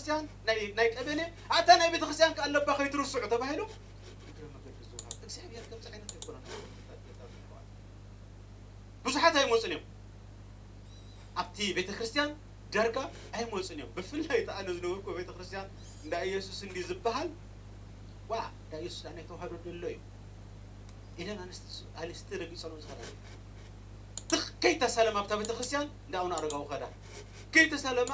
ክርስቲያን ናይ ናይ ቀበሌ ኣታ ናይ ቤተ ክርስቲያን ከኣለባ ከይትርስዑ ተባሂሉ እግረ መገዲ ዝውሃብ እግዚኣብሔር ከምዚ ዓይነት ኣይኮነን። ብዙሓት ኣይመፁን እዮም ኣብቲ ቤተ ክርስቲያን ዳርጋ ኣይመፁን እዮም። ብፍላይ እቲ ኣነ ዝነበርኩ ቤተ ክርስቲያን እንዳ ኢየሱስ እንዲ ዝበሃል ዋ እንዳ ኢየሱስ ናይ ተዋህዶ ደሎ እዩ ኢለን ኣንስቲ ኣንስቲ ረጊፀሉ ዝኸዳ ትኽ ከይተሳለማ ኣብታ ቤተ ክርስቲያን እንዳ ኣቡነ ኣረጋዊ ኸዳ ከይተሳለማ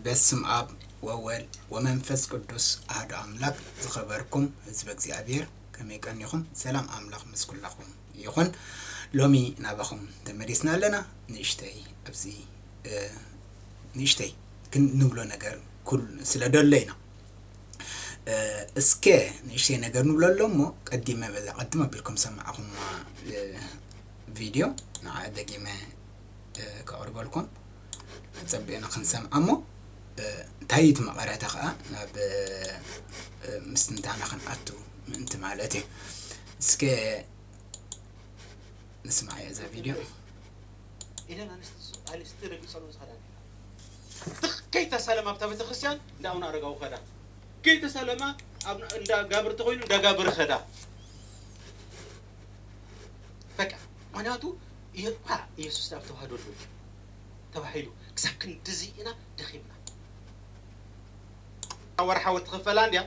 በስም ኣብ ወወልድ ወመንፈስ ቅዱስ ኣሐዱ ኣምላክ። ዝኸበርኩም ህዝበ እግዚኣብሔር ከመይ ቀኒኹም? ሰላም ኣምላኽ ምስ ኩላኹም ይኹን። ሎሚ ናባኹም ተመሊስና ኣለና። ንእሽተይ ኣብዚ ንእሽተይ ክንብሎ ነገር ኩል ስለ ደሎ ኢና። እስከ ንእሽተይ ነገር ንብሎ ኣሎ እሞ ቀዲመ በዛ ቀድም ኣቢልኩም ሰማዕኹም ቪድዮ ንዓ ደጊመ ከቕርበልኩም ጸቢቕና ክንሰምዓ እሞ እንታይ እቲ መቐረታ ከዓ ናብ ምስትንታና ክንኣቱ ምእንቲ ማለት እዩ። እስከ ንስማዕ እዛ ቪድዮ። ኢለን ኣንስቲ ኣንስቲ ረጊጸሉ ዝኸዳ ከይተሳለማ ኣብታ ቤተክርስትያን እንዳ ኣቡነ ኣረጋዊ ከዳ ከይተሳለማ እንዳ ጋብር ተኮይኑ እንዳ ጋብር ከዳ በቃ ምክንያቱ ኢየሱስ ናብ ተዋህዶ ኣሎ ተባሂሉ ክሳብ ክንድዚ ኢና ደኺምና። ወርሓዊ ትኽፈላ እንድያ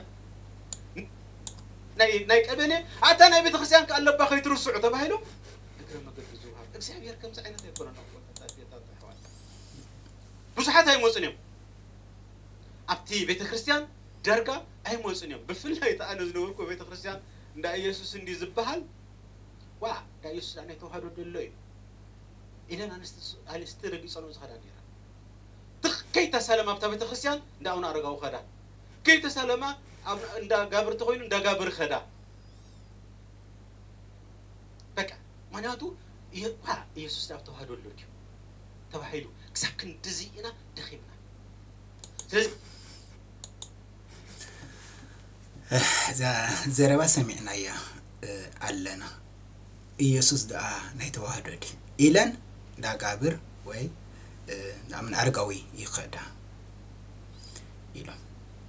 ናይ ቀበሌ ኣታ ናይ ቤተክርስትያን ከኣለባ ከይትርስዑ ተባሂሉ እግረ መገዲ ዝውሃብ እግዚኣብሔር ከምዚ ዓይነት ኣይኮነን። ኣሕዋት ብዙሓት ኣይመፁን እዮም ኣብቲ ቤተክርስትያን ዳርጋ ኣይመፁን እዮም። ብፍላይ እቲ ኣነ ዝነበርኩ ቤተክርስትያን እንዳ ኢየሱስ እንዲ ዝበሃል ዋ እንዳ ኢየሱስ ናይ ተዋህዶ ደሎ እዩ ኢለን ኣንስቲ ረጊፀሉ ዝኸዳ ነራ ትኽ ከይተሳለማ ኣብታ ቤተክርስትያን እንዳ ኣቡነ ኣረጋዊ ከዳ ከይተሳለማ እንዳ ጋብር ተኮይኑ እንዳ ጋብር ከዳ በቃ ምክንያቱ ኢየሱስ ናብ ተዋህዶ ኣሎ ድዩ ተባሂሉ ክሳብ ክንድዚ ኢና ደኺምና። ስለዚ እዛ ዘረባ ሰሚዕናያ ኣለና። ኢየሱስ ደኣ ናይ ተዋህዶ ድዩ ኢለን ዳጋብር ወይ ዳምን ኣረጋዊ ይኸዳ ኢሎም።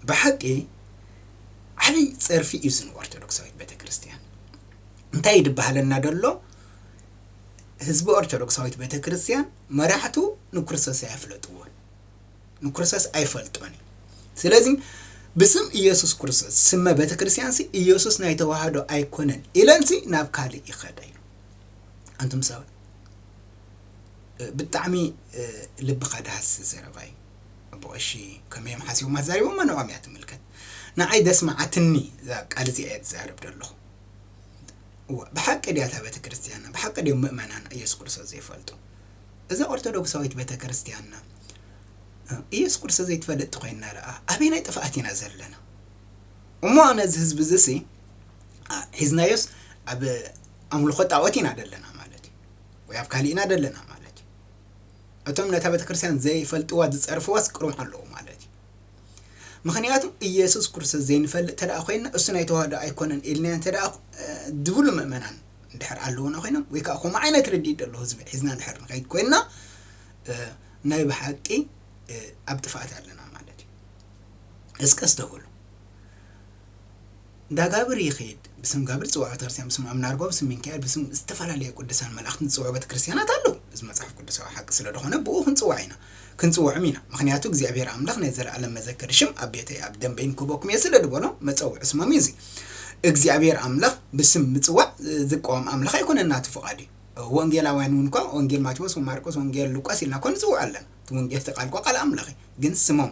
ብሓቂ ዓብይ ጸርፊ እዩ ዝን ኦርቶዶክሳዊት ቤተክርስትያን እንታይ ይድበሃለና ደሎ ህዝቢ ኦርቶዶክሳዊት ቤተክርስትያን መራሕቱ ንክርስቶስ ኣየፍለጥዎን። ንክርስቶስ ኣይፈልጦን እዩ። ስለዚ ብስም ኢየሱስ ክርስቶስ ስመ ቤተክርስትያን ሲ ኢየሱስ ናይ ተዋህዶ ኣይኮነን ኢለን ሲ ናብ ካልእ ይኸዳ እዩ። ኣንቱም ሰባት ብጣዕሚ ልብኻ ድሃስ ዘረባ እዩ። ኣቦ ቀሺ ከመይ እዮም ሓሲቦም ኣዛሪቦም ንዖም እያ ትምልከት። ንዓይ ደስማዓትኒ እዛ ቃል እዚኣ እየ ዝዛረብ ዘለኹ። እወ ብሓቂ ድያ እታ ቤተክርስትያንና? ብሓቂ ድዮም ምእመናን ኢየሱስ ክርስቶስ ዘይፈልጡ? እዛ ኦርቶዶክሳዊት ቤተክርስትያንና ኢየሱስ ክርስቶስ ዘይትፈልጥ ኮይንና ደኣ ኣበየናይ ጥፍኣት ኢና ዘለና? እሞ ነዚ ህዝቢ እዚ ሲ ሒዝናዮስ ኣብ ኣምልኾ ጣዖት ኢና ዘለና ማለት እዩ ወይ ኣብ ካልእ ኢና ዘለና ማለት እዩ። እቶም ነታ ቤተክርስትያን ዘይፈልጥዋ ዝጸርፍዋስ ቅሩብ ኣለዉ ማለት እዩ። ምኽንያቱ ኢየሱስ ክርስቶስ ዘይንፈልጥ ተደኣ ኮይንና እሱ ናይ ተዋህዶ ኣይኮነን ኢልናዮ እንተደኣ ዝብሉ ምእመናን እንድሕር ኣለዉና ኮይኖም ወይ ከዓ ከምኡ ዓይነት ርድኢት ዘለዎ ህዝቢ ሒዝና እንድሕር ንኸይድ ኮይንና ናይ ብሓቂ ኣብ ጥፍኣት ኣለና ማለት እዩ። እስከ ኣስተውዕሉ። እንዳ ጋብር ይኸይድ ብስም ጋብር ዝፅዋዕ ቤተክርስትያን ብስም ኣምናርጎ ብስም ሚካኤል ብስም ዝተፈላለዩ ቅዱሳን መላእክትን ዝፅውዑ ቤተክርስትያናት ኣለዉ። እዚ መፅሓፍ ቅዱሳዊ ሓቂ ስለ ዝኾነ ብኡ ክንፅዋዕ ኢና ክንፅውዖም ኢና። ምኽንያቱ እግዚኣብሔር ኣምላኽ ናይ ዘለኣለም መዘከሪ ሽም ኣብ ቤተይ ኣብ ደንበይን ክህበኩም እየ ስለ ዝበሎ መፀውዒ ስሞም እዩ እዚ። እግዚኣብሔር ኣምላኽ ብስም ምፅዋዕ ዝቃወም ኣምላኽ ኣይኮነን ናቱ ፍቓድ እዩ። ወንጌላውያን እውን እኳ ወንጌል ማቴዎስ ወማርቆስ ወንጌል ሉቃስ ኢልና እኳ ንፅውዕ ኣለና። እቲ ወንጌል እቲ ቃል እኳ ቃል ኣምላኽ እዩ። ግን ስሞም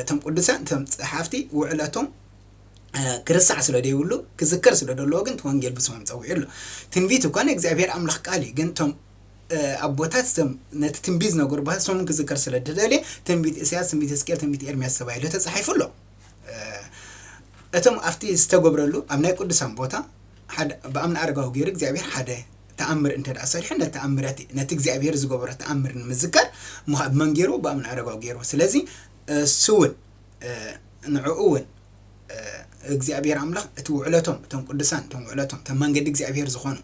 እቶም ቅዱሳን እቶም ፀሓፍቲ ውዕለቶም ክርሳዕ ስለ ደይብሉ ክዝከር ስለ ደለዎ ግን እቲ ወንጌል ብስሞም ፀዊዑ ኣሎ። ትንቢት እኳ ናይ እግዚኣብሔር ኣምላኽ ቃል እዩ። ግን እቶም ኣቦታት እቶም ነቲ ትንቢት ዝነገሩ ባህል ስሞም ክዝከር ስለ ደደልየ ትንቢት እስያስ፣ ትንቢት ሕዝቅኤል፣ ትንቢት ኤርምያስ ተባሂሉ ተፃሒፉ ኣሎ። እቶም ኣብቲ ዝተገብረሉ ኣብ ናይ ቅዱሳን ቦታ ብኣምነ ኣረጋዊ ገይሩ እግዚኣብሔር ሓደ ተኣምር እንተ ደኣ ሰሪሑ ነቲ ተኣምራት ነቲ እግዚኣብሔር ዝገበሮ ተኣምር ንምዝካር ምዃ ብመን ገይርዎ ብኣምነ ኣረጋዊ ገይርዎ ስለዚ እሱ እውን ንዕኡ እውን እግዚኣብሔር ኣምላኽ እቲ ውዕለቶም፣ እቶም ቅዱሳን፣ እቶም ውዕለቶም፣ እቶም መንገዲ እግዚኣብሔር ዝኾኑ፣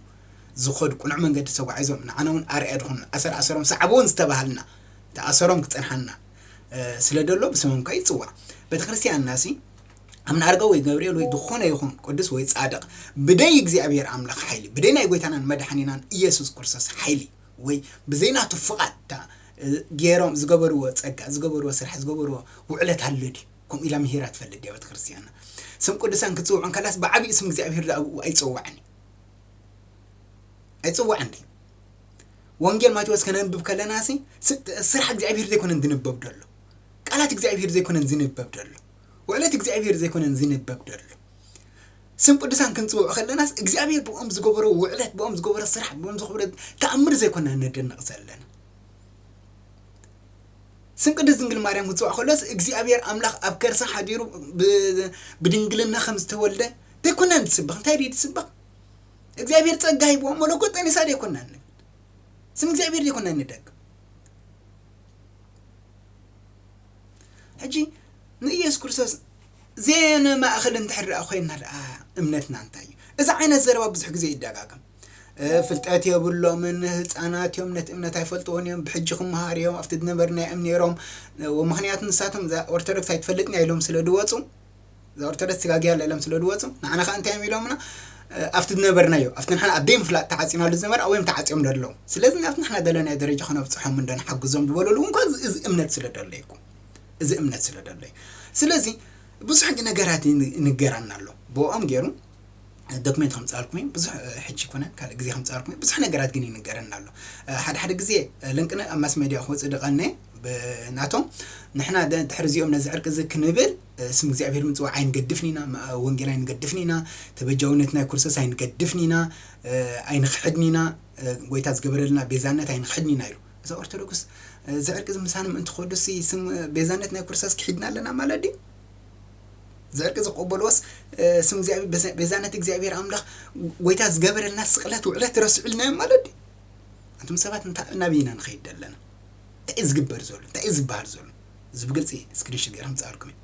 ዝኸዱ፣ ቅኑዕ መንገዲ ተጓዒዞም፣ ንዓና እውን ኣርኣያ ዝኾኑ፣ ኣሰር ኣሰሮም ሰዓቡ እውን ዝተባሃልና፣ እቲ ኣሰሮም ክጸንሓና ስለ ደሎ ብስሞም ከኣ ይጽዋዕ። ቤተ ክርስቲያንና ሲ ኣብ ንኣርጋዊ ወይ ገብርኤል ወይ ዝኾነ ይኹን ቅዱስ ወይ ጻድቕ ብደይ እግዚኣብሔር ኣምላኽ ሓይሊ፣ ብደይ ናይ ጎይታናን መድሓኒናን ኢየሱስ ክርስቶስ ሓይሊ ወይ ብዘይ ናቱ ፍቓድ ገይሮም ዝገበርዎ ጸጋ፣ ዝገበርዎ ስራሕ፣ ዝገበርዎ ውዕለት ኣሎ ድዩ? ከምኡ ኢላ ምሂራ ትፈልጥ ድያ ቤተ ክርስቲያንና? ስም ቅዱሳን ክትጽውዑ እንከላስ ብዓቢኡ ስም እግዚኣብሔር ደኣ ኣብኡ ኣይጸዋዕን እዩ። ኣይጽዋዕን ድዩ? ወንጌል ማቴዎስ ከነንብብ ከለና ሲ ስ- ስራሕ እግዚኣብሔር ዘይኮነን ዝንበብ ደሎ፣ ቃላት እግዚኣብሔር ዘይኮነን ዝንበብ ደሎ፣ ውዕለት እግዚኣብሔር ዘይኮነን ዝንበብ ደሎ። ስም ቅዱሳን ክንጽውዑ ከለናስ እግዚኣብሔር ብኦም ዝገበሮ ውዕለት፣ ብኦም ዝገበሮ ስራሕ፣ ብኦም ዝገበሮ ተኣምር ዘይኮና ነደንቕ ዘለና። ስም ቅድስት ድንግል ማርያም ክንጽዋዕ ከሎስ እግዚኣብሔር ኣምላኽ ኣብ ከርሳ ሓዲሩ ብ- ብድንግልና ከም ዝተወልደ ዘይኮና ንስበኽ። እንታይ ድዩ ዝስበኽ? እግዚኣብሔር ጸጋ ሂብዎ መለኮት ጠኒሳ ዘይኮና ንብል። ስም እግዚኣብሔር ዘይኮና ንደግም። ሕጂ ንኢየሱስ ክርስቶስ ዘየነ ማእኸል እንድሕር ደኣ ኮይና ደኣ እምነትና እንታይ እዩ? እዚ ዓይነት ዘረባ ብዙሕ ግዜ ይደጋገም። እ፣ ፍልጠት የብሎምን፣ ህፃናት እዮም፣ ነቲ እምነት ኣይፈልጥዎን እዮም፣ ብሕጂ ክመሃሩ እዮም፣ ኣብቲ ዝነበርና እዮም ነይሮም። እ፣ ምኽንያቱ ንሳቶም እዛ ኦርቶዶክስ ኣይትፈልጥን እያ ኢሎም ስለ ዝወፁ፣ እዛ ኦርቶዶክስ ትጋግያ ኣላ ኢሎም ስለ ዝወፁ፣ ንዓና ከዓ እንታይ እዮም ኢሎምና? እ፣ ኣብቲ ዝነበርናዮ፣ ኣብቲ ንሕና ኣብ ዘይምፍላጥ ተዓፂናሉ ዝነበረ፣ ኣብኦም ተዓፅዮም ዘለዉ። ስለዚ ናብቲ ንሕና ዘለናዮ ደረጃ ክነብፅሖም እንዶ ንሓግዞም ዝበሉሉ እንኳ እዚ፣ እዚ እምነት ስለ ደለይኩም፣ እዚ እምነት ስለ ደለይ። ስለዚ ብዙሕ ነገራት ይን-፣ ይንገረና ኣሎ። ብኦም ገይሩ ዶክሜንት ከምፅኣልኩም እዩ። ብዙሕ፣ እ፣ ሕጂ ኮነ ካልእ ግዜ ከምፅኣልኩም እዩ። ብዙሕ ነገራት ግን ይንገረና ኣሎ። እ፣ ሓደ ሓደ ግዜ፣ እ፣ ልንቅነ ኣብ ማስ ሜድያ ክወፅእ ድቐነ ብናቶም ንሕና ደ-፣ ድሕሪ እዚኦም ነዚ ዕርቂ እዚ ክንብል፣ እ፣ ስም እግዚኣብሔር ምፅዋዕ ኣይንገድፍን ኢና፣ ማ-፣ ወንጌል ኣይንገድፍን ኢና፣ ተበጃውነት ናይ ክርስቶስ ኣይንገድፍን ኢና፣ እ፣ ኣይንኽሕድን ኢና፣ እ፣ ጎይታ ዝገበረልና ቤዛነት ኣይንኽሕድን ኢና ኢሉ። እዛ ኦርቶዶክስ፣ እ፣ እዚ ዕርቂ እዚ ምሳና ምእንቲ ክወዱ ሲ ስም፣ እ፣ ቤዛነት ናይ ክርስቶስ ክሒድና ኣለና ማለት ድዩ? እዚ ዕርቂ ዝቕበልዎስ፣ እ፣ ስም እግዚኣብሔር ቤዛ-፣ ቤዛነት እግዚኣብሔር ኣምላኽ ጎይታ ዝገበረልና ስቕለት ውዕለት ረስዑልና እዮም ማለት ድዩ? ኣንቱም ሰባት እንታ-፣ ናበይ ኢና ንኸይድ ዘለና? እንታይ እዩ ዝግበር ዘሎ? እንታይ እዩ ዝበሃል ዘሎ? እዚ ብግልፂ ስክሪንሾት ገይረ ምፅኣልኩም እዩ።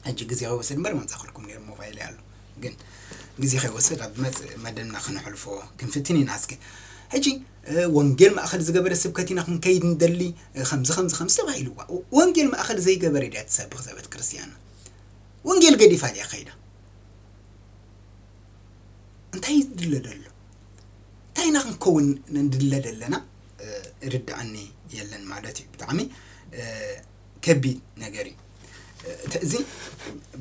ሕጂ ግዜ ከይወስድ እምበር መምፃእኩልኩም ነይሩ፣ ሞባይለይ ኣሎ። ግን ግዜ ከይወስድ ኣብ ዝመፅእ መደብና ክነሕልፎ ክንፍትን ኢና። እስኪ ሕጂ፣ እ፣ ወንጌል ማእኸል ዝገበረ ስብከት ኢና ክንከይድ ንደሊ፣ እ፣ ከምዚ፣ ከምዚ፣ ከምዚ ተባሂልዋ። ወንጌል ማእኸል ዘይገበረ ድያ ትሰብኽ እዛ ቤተ ክርስቲያንና? ወንጌል ገዲፋ ድያ ከይዳ? እንታይ እዩ ዝድለ ዘሎ? እንታይ ኢና ክንከውን ንድለ ዘለና? እ፣ ርድኣኒ የለን ማለት እዩ። ብጣዕሚ፣ እ፣ ከቢድ ነገር እዩ። እ፣ እቲ፣ እዚ፣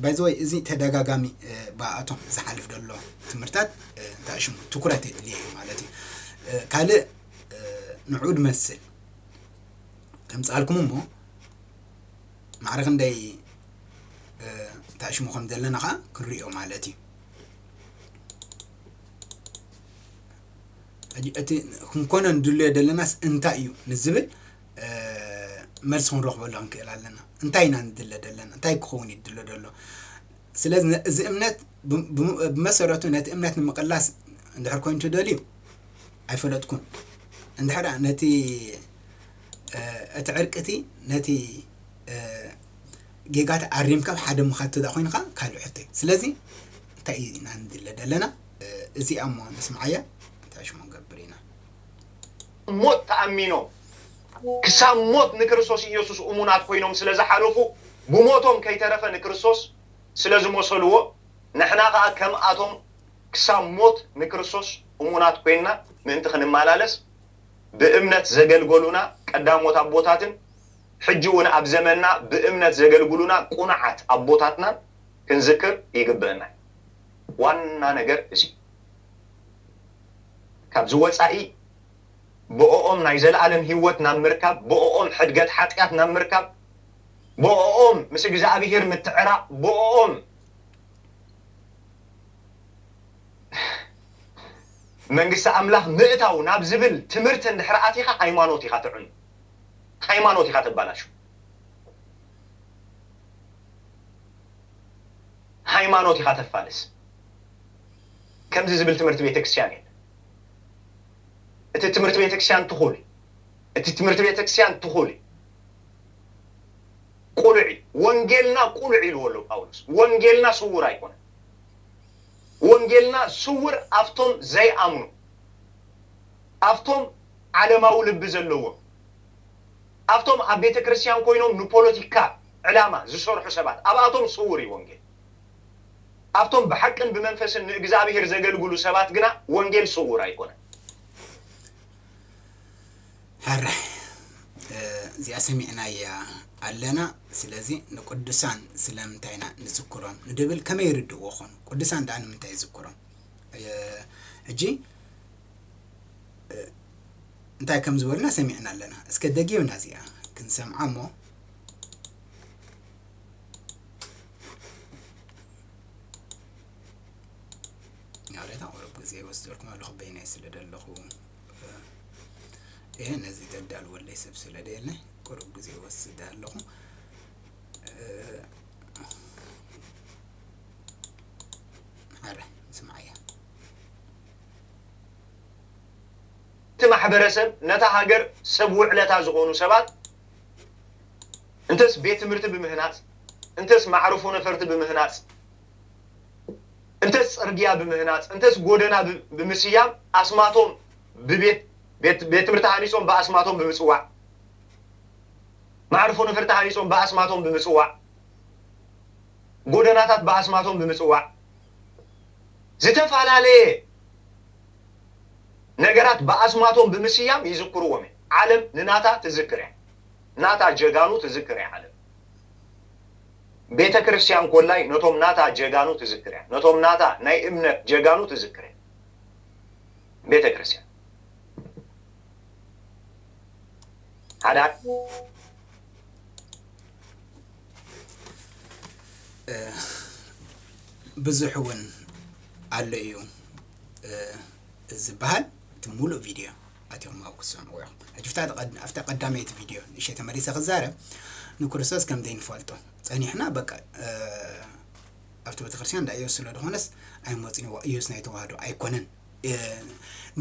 ባይ ዘ ወይ፣ እዚ ተደጋጋሚ፣ እ፣ ብኣቶም ዝሓልፍ ዘሎ ትምህርታት፣ እ፣ እንታይ ሽሙ ትኩረት የድልዮ እዩ ማለት እዩ። እ፣ ካልእ፣ እ፣ ንዑ ድመስል ከምፅኣልኩም እሞ፣ ማዕረ ክንደይ፣ እ፣ እንታይ ሽሙ ከም ዘለና ከዓ ክንሪኦ ማለት እዩ። ሕጂ እቲ ክንኮኖ ንድልዮ ዘለናስ እንታይ እዩ ንዝብል፣ እ፣ መልሲ ክንረኽበሉ ክንክእል ኣለና። እንታይ ኢና ንድለ ዘለና? እንታይ ክኸውን እዩ ድሎ ዘሎ? ስለዚ ነ-፣ እዚ እምነት ብ-፣ ብ-፣ ብመሰረቱ ነቲ እምነት ንምቕላስ እንድሕር ኮይኑ ትደልዩ፣ ኣይፈለጥኩን። እንድሕር ነቲ፣ እ፣ እቲ ዕርቂ እቲ ነቲ፣ እ፣ ጌጋት ኣሪምካ ኣብ ሓደ ምኻድ ተዳ ኮይንካ ካልእ ሕቶ እዩ። ስለዚ እንታይ ኢና ንድለ ደለና? እ፣ እዚኣ እሞ ንስምዓያ፣ እንታይ ሽሞ ንገብር ኢና? ሞት ተኣሚኖም ክሳብ ሞት ንክርስቶስ ኢየሱስ እሙናት ኮይኖም ስለ ዝሓለፉ፣ ብሞቶም ከይተረፈ ንክርስቶስ ስለ ዝመሰልዎ፣ ንሕና ኸኣ ከምኣቶም ክሳብ ሞት ንክርስቶስ እሙናት ኮይንና ምእንቲ ክንመላለስ፣ ብእምነት ዘገልገሉና ቀዳሞት ኣቦታትን ሕጂ እውን ኣብ ዘመንና ብእምነት ዘገልግሉና ቁኑዓት ኣቦታትናን ክንዝክር ይግብእና። ዋና ነገር እዚ። ካብዚ ወጻኢ ብኦኦም ናይ ዘለኣለም ህይወት ናብ ምርካብ፣ ብኦኦም ሕድገት ሓጢኣት ናብ ምርካብ፣ ብኦኦም ምስ እግዚኣብሔር ምትዕራቕ፣ ብኦኦም መንግስቲ ኣምላኽ ምእታው ናብ ዝብል ትምህርቲ እንድሕር ኣቲኻ፣ ሃይማኖት ኢኻ ትዕኑ። ሃይማኖት ኢኻ ተባላሹ። ሃይማኖት ኢኻ ተፋልስ። ከምዚ ዝብል ትምህርቲ ቤተክርስትያን የለን። እቲ ትምህርቲ ቤተክርስትያን ትኹል እዩ። እቲ ትምህርቲ ቤተክርስትያን ትኹል እዩ። ቁሉዕ እዩ። ወንጌልና ቁሉዕ ኢልዎ ኣሎ ጳውሎስ። ወንጌልና ስውር ኣይኮነን። ወንጌልና ስውር ኣብቶም ዘይኣምኑ፣ ኣብቶም ዓለማዊ ልቢ ዘለዎም፣ ኣብቶም ኣብ ቤተ ክርስቲያን ኮይኖም ንፖለቲካ ዕላማ ዝሰርሑ ሰባት፣ ኣብኣቶም ስውር እዩ ወንጌል። ኣብቶም ብሓቅን ብመንፈስን ንእግዚኣብሔር ዘገልግሉ ሰባት ግና ወንጌል ስውር ኣይኮነን። ሕራይ፣ እዚኣ ሰሚዕናያ ኣለና። ስለዚ ንቅዱሳን ስለምንታይ ኢና ንዝክሮም ንድብል ከመይ ይርድእዎ ኾኑ? ቅዱሳን ደኣ ንምንታይ ይዝክሮም? ሕጂ እንታይ ከም ዝበሉና ሰሚዕና ኣለና። እስከ ደጊምና እዚኣ ክንሰምዓ እሞ ናብሬታ ቁሩብ ግዜ ይወስደልኩም ኣለኹ በይነይ ስለ ደለኹ። እየ ነዚ ዘዳልወለይ ሰብ ስለ ደየለ ቁሩብ ግዜ ይወስድ ኣለኹ። ኣረ ስምዓያ። እቲ ማሕበረሰብ ነታ ሃገር ሰብ ውዕለታ ዝኾኑ ሰባት እንተስ ቤት ትምህርቲ ብምህናፅ፣ እንተስ ማዕርፎ ነፈርቲ ብምህናፅ፣ እንተስ ፅርግያ ብምህናፅ፣ እንተስ ጎደና ብምስያም ኣስማቶም ብቤት ቤት ትምህርቲ ሃኒፆም ብኣስማቶም ብምፅዋዕ፣ ማዕርፎ ነፈርቲ ሃኒፆም ብኣስማቶም ብምፅዋዕ፣ ጎደናታት ብኣስማቶም ብምፅዋዕ፣ ዝተፈላለየ ነገራት ብኣስማቶም ብምስያም ይዝክርዎም እዮም። ዓለም ንናታ ትዝክር እያ። ናታ ጀጋኑ ትዝክር እያ ዓለም። ቤተ ክርስቲያን ኮላይ ነቶም ናታ ጀጋኑ ትዝክር እያ። ነቶም ናታ ናይ እምነት ጀጋኑ ትዝክር እያ ቤተ ክርስቲያን። ሓደ ብዙሕ እውን ኣሎ እዩ ዝበሃል። እቲ ሙሉእ ቪድዮ ኣትዮም ኣብኡ ክትሰምዕዎ ኢኹም። ሕጂ ኣብታ ቀዳመይቲ ቪድዮ ንእሸ ተመሊሰ ክዛረብ ንክርስቶስ ከም ዘይንፈልጦ ጸኒሕና በቃ ኣብቲ ቤተክርስትያን እንዳ ኢየሱስ ስለ ዝኾነስ ኣይመፅን ኢየሱስ ናይ ተዋህዶ ኣይኮነን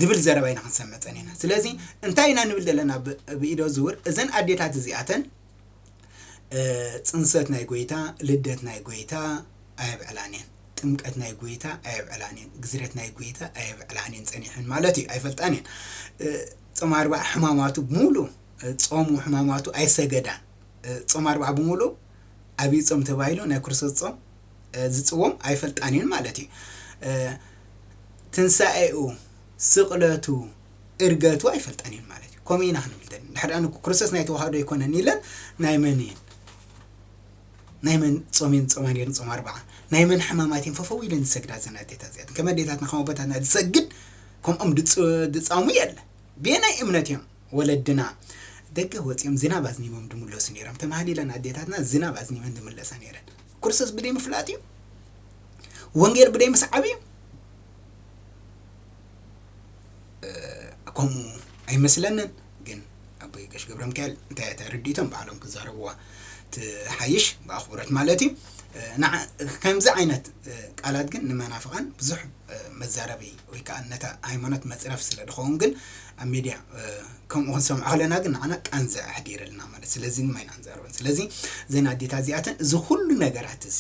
ድብል ዘረባ ኢና ክንሰምዕ ጸኒሕና። ስለዚ እንታይ ኢና ንብል ዘለና ብኢዶ ዝውር እዘን ኣዴታት እዚኣተን ጽንሰት ናይ ጎይታ፣ ልደት ናይ ጎይታ ኣየብዕላን እየን። ጥምቀት ናይ ጎይታ ኣየብዕላን እየን። ግዝረት ናይ ጎይታ ኣየብዕላን እየን ጸኒሐን ማለት እዩ። ኣይፈልጣን እየን። ጾም ኣርባዓ ሕማማቱ ብምሉእ ጾሙ ሕማማቱ ኣይሰገዳን። ጾም ኣርባዓ ብምሉእ ዓብዪ ጾም ተባሂሉ ናይ ክርስቶስ ጾም ዝጽዎም ኣይፈልጣን እየን ማለት እዩ። ትንሳኤኡ፣ ስቕለቱ፣ እርገቱ ኣይፈልጣን እየን ማለት እዩ። ከምኡ ኢና ክንብል ዘለና። ድሕሪ ኣነ ክርስቶስ ናይ ተዋህዶ ኣይኮነን ኢለን ናይ መን እየን? ናይ መን ጾም እየን ዝጾማ ነይረን ጾም ኣርብዓ? ናይ መን ሕማማት እየን ፈፈው ኢለን ዝሰግዳ እዘን ኣዴታት እዚኣተን? ከም ኣዴታትና ከም ኣቦታትና ዝሰግድ ከምኦም ዝጻሙ የለ። ብየናይ እምነት እዮም ወለድና ደገ ወፂኦም ዝናብ ኣዝኒቦም ዝምለሱ ነይሮም? ተማህሊለን ኣዴታትና ዝናብ ኣዝኒበን ዝምለሳ ነይረን። ክርስቶስ ብደይ ምፍላጥ እዩ። ወንጌል ብደይ ምስዓብ እዩ። ከምኡ ኣይመስለንን። ግን ኣቦይ ቀሺ ገብረ ሚካኤል እንታይ እያ እታ ርድኢቶም ባዕሎም ክዛረብዋ ትሓይሽ ብኣኽብሮት ማለት እዩ። ከምዚ ዓይነት ቃላት ግን ንመናፍቓን ብዙሕ መዛረቢ ወይ ከዓ ነታ ሃይማኖት መፅረፍ ስለ ዝኸውን ግን ኣብ ሜድያ ከምኡ ክንሰምዖ ከለና ግን ንዓና ቃንዛ ኣሕዲረልና ማለት ስለዚ ድማ ኢና ንዛረበን። ስለዚ እዘን ኣዴታት እዚኣተን እዚ ኩሉ ነገራት እዚ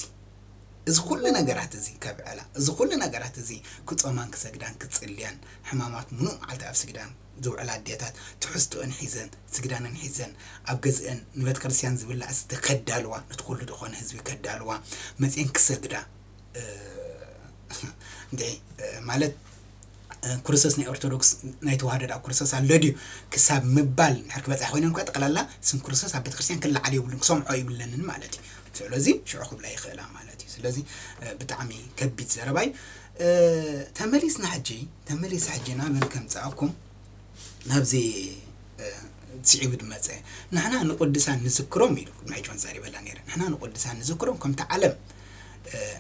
እዚ ኩሉ ነገራት እዚ ከብዕላ እዚ ኩሉ ነገራት እዚ ክጾማን ክሰግዳን ክጽልያን ሕማማት ምሉእ መዓልቲ ኣብ ስግዳን ዝውዕላ ኣዴታት ትሕዝቶአን ሒዘን ስግዳነን ሒዘን ኣብ ገዝአን ንቤተ ክርስቲያን ዝብላዕ ዝስተ ከዳልዋ ነቲ ኩሉ ዝኾነ ህዝቢ ከዳልዋ መፅየን ክሰግዳ እንድዒ ማለት ክርስቶስ ናይ ኦርቶዶክስ ናይ ተዋህዶ ደኣ ክርስቶስ ኣሎ ድዩ ክሳብ ምባል እንድሕር ክበፅሕ ኮይነን እኳ ጠቕላላ ስም ክርስቶስ ኣብ ቤተክርስትያን ክለዓል የብሉን ክሰምዖ የብለንን ማለት እዩ። ስለዚ ሽዑ ክብላ ይኽእላ ማለት እዩ። ስለዚ ብጣዕሚ ከቢድ ዘረባ እዩ። ተመሊስና ሕጂ ተመሊስ ሕጂ ናበን ከምፅኣኩም ናብዚ ስዒቡ ዝመፀ ንሕና ንቅዱሳን ንዝክሮም ኢሉ ቅድሚ ሕጂ እውን ዛሪበላ ነይረ። ንሕና ንቅዱሳን ንዝክሮም ከምቲ ዓለም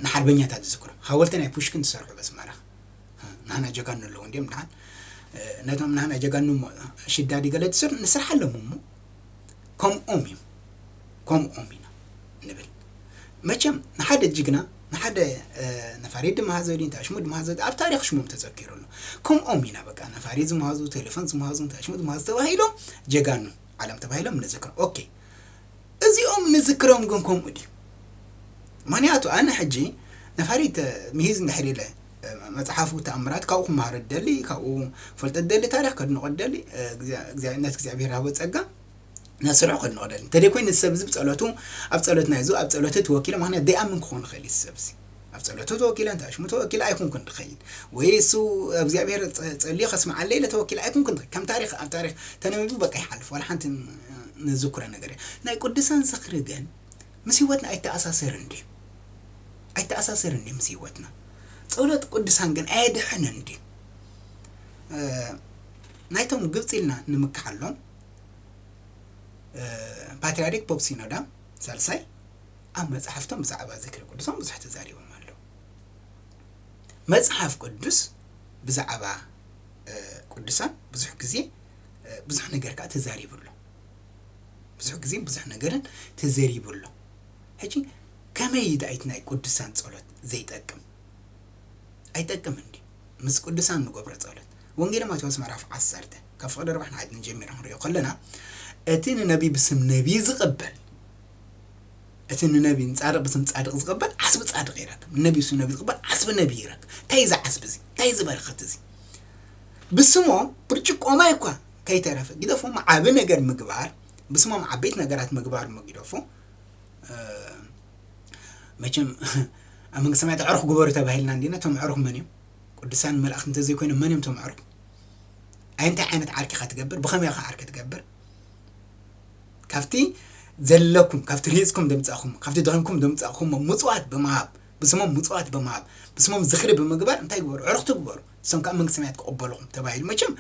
ንሓርበኛታት ዝዝክሮም ሓወልቲ ናይ ፑሽኪን ዝሰርሑ በስመራ ናህና ጀጋኑ ኣለዉ እንዲም ንሓን ነቶም ናህና ጀጋኑ እሞ ሽዳዲ ገለ ትስር ንስርሓሎም እሞ ከምኦም እዮም ከምኦም ኢና ንብል። መቸም ንሓደ ጅግና ንሓደ ነፋሪት ድመሃዘ ድዩ እንታይ ሽሙ ድመሃዘ ኣብ ታሪክ ሽሞም ተዘኪሩ ኣሎ። ከምኦም ኢና በቃ ነፋሪት ዝመሃዙ ቴሌፎን ዝመሃዙ እንታይ ሽሙ ድመሃዙ ተባሂሎም ጀጋኑ ዓለም ተባሂሎም ንዝክር ኦኬ እዚኦም ንዝክሮም ግን ከምኡ ድዩ? ምኽንያቱ ኣነ ሕጂ ነፋሪት ምሂዝ እንድሕር ኢለ መፅሓፉ ተኣምራት ካብኡ ክመሃሮ ደሊ፣ ካብኡ ፈልጠት ደሊ፣ ታሪክ ከድንቆ ደሊ፣ እግዚኣብነት እግዚኣብሔር ሃቦ ፀጋ ነስርዑ ከድንቆ ደሊ። እንተደይ ኮይኑ ሰብ እዚ ብፀሎቱ ኣብ ፀሎት ናይዙ ኣብ ፀሎቱ ተወኪለ፣ ምክንያት ደይኣምን ክኾን ይኽእል እዩ ሰብ እዚ ኣብ ፀሎቱ ተወኪለ፣ እንተ ኣሽሙ ተወኪለ ኣይኩንኩን ድኸይድ ወይ እሱ እግዚኣብሔር ፀልዩ ከስምዓለ ኢለ ተወኪለ ኣይኩንኩን ድኸይድ። ከም ታሪክ ኣብ ታሪክ ተነቢቡ በቃ ይሓልፍ፣ ዋላ ሓንቲ ንዝክሮ ነገር ናይ ቅዱሳን ዝኽሪ ግን ምስ ህይወትና ኣይተኣሳሰርን ድዩ? ኣይተኣሳሰርን ድዩ ምስ ህይወትና? ጸሎት ቅዱሳን ግን ኣየድሕንን ድዩ? ናይቶም ግብፂ ኢልና ንምክሓሎም ፓትርያርክ ፖፕ ሲኖዳ ሳልሳይ ኣብ መፅሓፍቶም ብዛዕባ ዝክሪ ቅዱሳን ብዙሕ ተዛሪቦም ኣለዉ። መፅሓፍ ቅዱስ ብዛዕባ ቅዱሳን ብዙሕ ግዜ ብዙሕ ነገር ከዓ ተዛሪቡ ኣሎ። ብዙሕ ግዜ ብዙሕ ነገርን ተዘሪቡ ኣሎ። ሕጂ ከመይ እዩ ዳይት ናይ ቅዱሳን ጸሎት ዘይጠቅም? ኣይጠቅምን ድዩ? ምስ ቅዱሳን ንገብሮ ጸሎት። ወንጌል ማቴዎስ ምዕራፍ ዓሰርተ ካብ ፍቕዲ ኣርባዕተ ንሓድ ንጀሚር ክንሪኦ ከለና እቲ ንነቢ ብስም ነቢ ዝቕበል እቲ ንነቢ ንጻድቕ ብስም ጻድቕ ዝቕበል ዓስቢ ጻድቕ ይረክብ። ንነቢ ብስም ነቢ ዝቕበል ዓስቢ ነቢ ይረክብ። እንታይ እዚ ዓስቢ እዚ? እንታይ እዚ በረኸት እዚ? ብስሞም ብርጭቆ ማይ እኳ ከይተረፈ ግደፎም ዓቢ ነገር ምግባር ብስሞም ዓበይቲ ነገራት ምግባር ምግደፎ መቸም ኣብ መንግስቲ ሰማያት ኣዕሩኽ ግበሩ ተባሂልና እንዲና። እቶም ኣዕሩኽ መን እዮም? ቅዱሳን መላእክት እንተዘይኮይኖም መን እዮም እቶም ኣዕሩኽ? ኣይ እንታይ ዓይነት ዓርኪ ኢኻ ትገብር? ብኸመይ ኢኻ ዓርኪ ትገብር? ካብቲ ዘለኩም ካብቲ ርሂፅኩም ደምፃእኹም ካብቲ ደኺምኩም ደምፃእኹም ምፅዋት ብምሃብ ብስሞም ምፅዋት ብምሃብ ብስሞም ዝኽሪ ብምግባር እንታይ ግበሩ? ዕሩኽቲ ግበሩ። እሶም ከዓ መንግስቲ ሰማያት ክቕበልኹም ተባሂሉ መቸም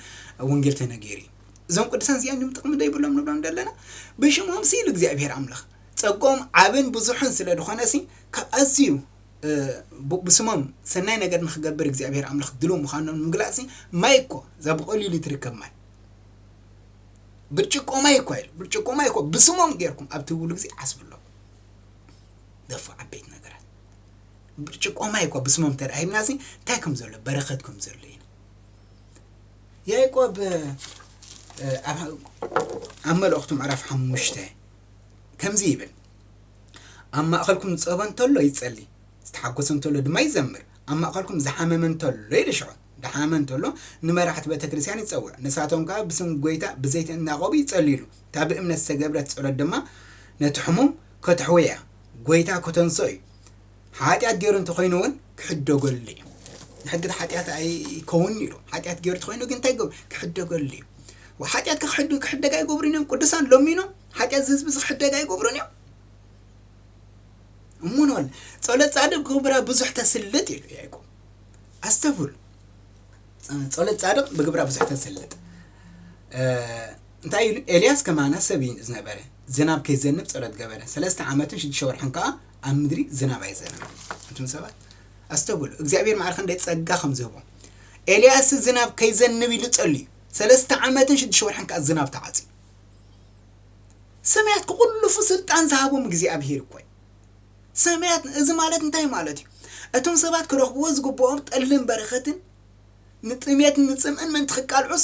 ወንጌል ተነገይሩ እዩ። እዞም ቅዱሳን እዚኣን ድም ጥቕሚ ዶ ይብሎም ንብሎም ዘለና? ብሽሞም ስኢሉ እግዚኣብሔር ኣምላኽ ጸጎም ዓብን ብዙሕን ስለ ዝኾነ ሲ ካብ ኣዝዩ ብስሞም ሰናይ ነገር ንክገብር እግዚኣብሔር ኣምላኽ ድሎ ምዃኖም ንምግላጽ ሲ ማይ እኮ እዛ ብቐሊሉ ትርከብ ማይ ብርጭቆ ማይ እኮ ኢሉ ብርጭቆ ማይ እኮ ብስሞም ጌርኩም ኣብ ትብሉ ግዜ ዓስብሎም ደፎ ዓበይቲ ነገራት ብርጭቆ ማይ እኮ ብስሞም ተደኣ ሂብና ሲ እንታይ ከም ዘሎ በረኸት ከም ዘሎ ኢና ያዕቆብ ኣብ መልእኽቱ ምዕራፍ ሓሙሽተ ከምዚ ይብል ኣብ ማእኸልኩም ዝፀበ እንተሎ ይፀሊ ዝተሓጎሰ እንተሎ ድማ ይዘምር ኣብ ማእኸልኩም ዝሓመመ እንተሎ ይልሽዖ ዝሓመመ እንተሎ ንመራሕቲ ቤተክርስትያን ይፀውዕ ንሳቶም ከዓ ብስም ጎይታ ብዘይቲ እናቆቡ ይፀልይሉ እታ ብእምነት ዝተገብረት ፀሎት ድማ ነቲ ሕሙም ከተሕውያ ጎይታ ከተንስኦ እዩ ሓጢኣት ገይሩ እንተኾይኑ እውን ክሕደገሉ እዩ። ንሕጊ ሓጢኣት ኣይከውን ኢሉ ሓጢኣት ገይሩ እንተኾይኑ ግን እንታይ ክሕደገሉ እዩ። ሓጢኣት ክሕዱ ክሕደግ ኣይገብሩን እዮም። ቅዱሳን ሎሚኖም ሓጢኣት ዝህዝቢ ዝክሕደግ ኣይገብሩን እዮም። እሙን ወል ጸሎት ጻድቅ ግብራ ብዙሕ ተስልጥ ኢሉ ያዕቆብ። ኣስተብህሉ። ጸሎት ጻድቅ ብግብራ ብዙሕ ተስልጥ። እንታይ ኢሉ ኤልያስ ከማና ሰብ እዩ ዝነበረ ዝናብ ከይዘንብ ጸሎት ገበረ ሰለስተ ዓመትን ሽዱሽተ ወርሕን ከኣ ኣብ ምድሪ ዝናብ ኣይዘነበ። እንቱም ሰባት ኣስተብህሉ እግዚኣብሔር ማዕረ ክንደይ ጸጋ ከም ዝህቦ ኤልያስ ዝናብ ከይዘንብ ኢሉ ጸልዩ ሰለስተ ዓመትን ሽዱሽተ ወርሕን ከኣ ዝናብ ተዓጽዩ ሰማያት ክቁልፉ ስልጣን ዝሃቦም እግዚኣብሔር እኮ እዩ። ሰማያት እዚ ማለት እንታይ ማለት እዩ? እቶም ሰባት ክረኽብዎ ዝግብኦም ጠልን በረኸትን ንጥሜትን ንፅምእን ምእንቲ ክቃልዑስ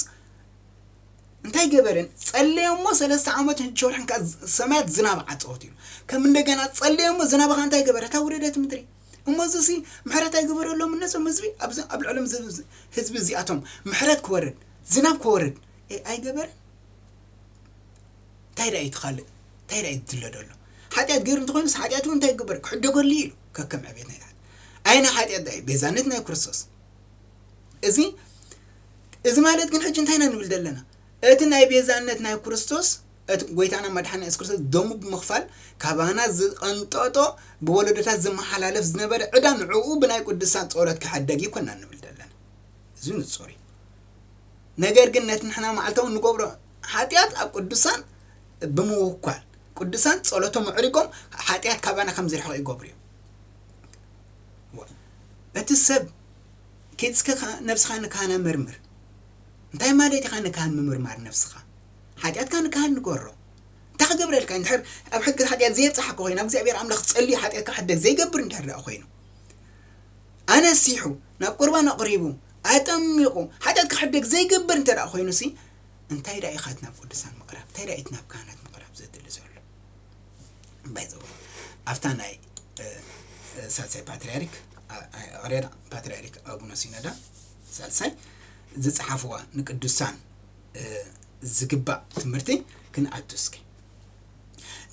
እንታይ ገበረን? ጸለየ እሞ ሰለስተ ዓመት ሽዱሽተ ወርሕን ከዓ ሰማያት ዝናብ ዓፀወት እዩ። ከም እንደገና ጸለየ እሞ ዝናብ ከዓ እንታይ ገበረ? እታ ውረደት ምድሪ። እሞ እዚ ሲ ምሕረት ኣይገበረሎም እነዞም ህዝቢ ኣብዚ ኣብ ልዕሎም ህዝቢ እዚኣቶም ምሕረት ክወርድ ዝናብ ክወርድ ኣይገበረን? እንታይ ደኣ እዩ ትኻልእ እንታይ ደኣ እዩ ትድለ ደሎ ሓጢኣት ገይሩ እንተኾይኑስ ሓጢኣት እውን እንታይ ይግበር ክሕደገሉ ኢሉ ከከም ዕቤት ናይ ኣይና ሓጢኣት ደኣ እዩ ቤዛነት ናይ ክርስቶስ እዚ እዚ ማለት ግን ሕጂ እንታይ ኢና ንብል ዘለና እቲ ናይ ቤዛነት ናይ ክርስቶስ እቲ ጎይታና መድሓኒ የሱስ ክርስቶስ ደሙ ብምኽፋል ካባና ዝቐንጠጦ ብወለዶታት ዝመሓላለፍ ዝነበረ ዕዳ ንዕኡ ብናይ ቅዱሳን ጸሎት ክሕደግ ይኮና ንብል ዘለና እዚ ንጹር እዩ ነገር ግን ነቲ ንሕና መዓልታዊ ንገብሮ ሓጢኣት ኣብ ቅዱሳን ብምውኳል ቅዱሳን ጸሎቶም ኣዕሪጎም ሓጢኣት ካባና ከም ዝርሕቕ ይገብሩ እዮም። እቲ ሰብ ኬድስከ ነብስኻ ንካህና መርምር። እንታይ ማለት ኢኻ ንካህን ምምርማር ነብስኻ? ሓጢኣትካ ንካህን ንገሮ። እንታይ ክገብረልካ እንድሕር ኣብ ሕጊ ሓጢኣት ዘየብፅሓካ ኮይኑ ኣብ እግዚኣብሔር ኣምላኽ ጸልዩ ሓጢኣትካ ሕደግ ዘይገብር እንድሕር ደኣ ኮይኑ ኣነሲሑ ናብ ቁርባን ኣቕሪቡ ኣጠሚቑ ሓጢኣት ክሕደግ ዘይገብር እንተ ደኣ ኮይኑሲ እንታይ ደኣ ኢኻ እቲ ናብ ቅዱሳን ምቕራብ እንታይ ደኣ እቲ ናብ ካህናት ምቕራብ ዘድሊ ዘሎ ባይዘው ኣብታ ናይ ሳልሳይ ፓትርያርክ ኣሬራ ፓትርያርክ ኣቡነ ሲኖዳ ሳልሳይ ዝፀሓፍዋ ንቅዱሳን ዝግባእ ትምህርቲ ክንኣቱ እስኪ።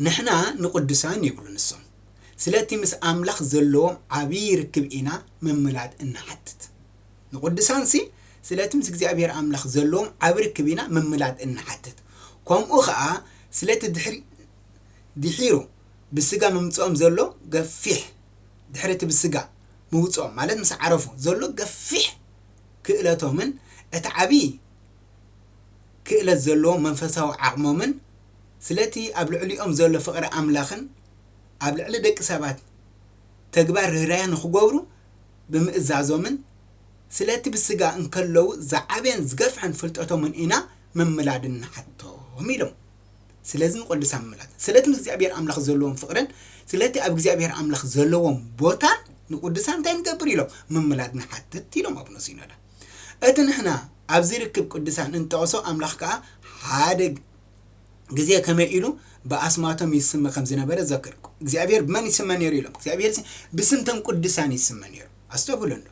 ንሕና ንቅዱሳን ይብሉ ንሶም፣ ስለቲ ምስ ኣምላኽ ዘለዎም ዓብዪ ርክብ ኢና ምምላድ እንሓትት። ንቅዱሳንሲ ስለቲ ምስ እግዚኣብሔር ኣምላኽ ዘለዎም ዓቢ ርክብ ኢና ምምላድ እንሓትት። ከምኡ ኸኣ ስለቲ ድሕሪ ድሒሩ ብስጋ ምምጽኦም ዘሎ ገፊሕ ድሕሪ እቲ ብስጋ ምውጽኦም ማለት ምስ ዓረፉ ዘሎ ገፊሕ ክእለቶምን እቲ ዓቢ ክእለት ዘለዎ መንፈሳዊ ዓቕሞምን ስለቲ ኣብ ልዕሊኦም ዘሎ ፍቕሪ ኣምላኽን ኣብ ልዕሊ ደቂ ሰባት ተግባር ርህራሄ ንኽገብሩ ብምእዛዞምን ስለቲ ብስጋ እንከለዉ ዝዓበየን ዝገፍሐን ፍልጠቶምን ኢና ምምላድ እንሓቶም ኢሎም። ስለዚ ንቅዱሳን ምምላድ ስለቲ ምስ እግዚኣብሔር ኣምላኽ ዘለዎም ፍቕርን ስለቲ ኣብ እግዚኣብሔር ኣምላኽ ዘለዎም ቦታን ንቅዱሳን እንታይ ንገብር ኢሎም ምምላድ ንሓትት ኢሎም ኣቡነ ሲኖዳ። እቲ ንሕና ኣብዚ ርክብ ቅዱሳን እንጠቕሶ ኣምላኽ ከኣ ሓደ ግዜ ከመይ ኢሉ ብኣስማቶም ይስመ ከም ዝነበረ ዘክር። እግዚኣብሔር ብመን ይስመ ነይሩ ኢሎም። እግዚኣብሔር ብስምቶም ቅዱሳን ይስመ ነይሩ። ኣስተብህሉ እንዶ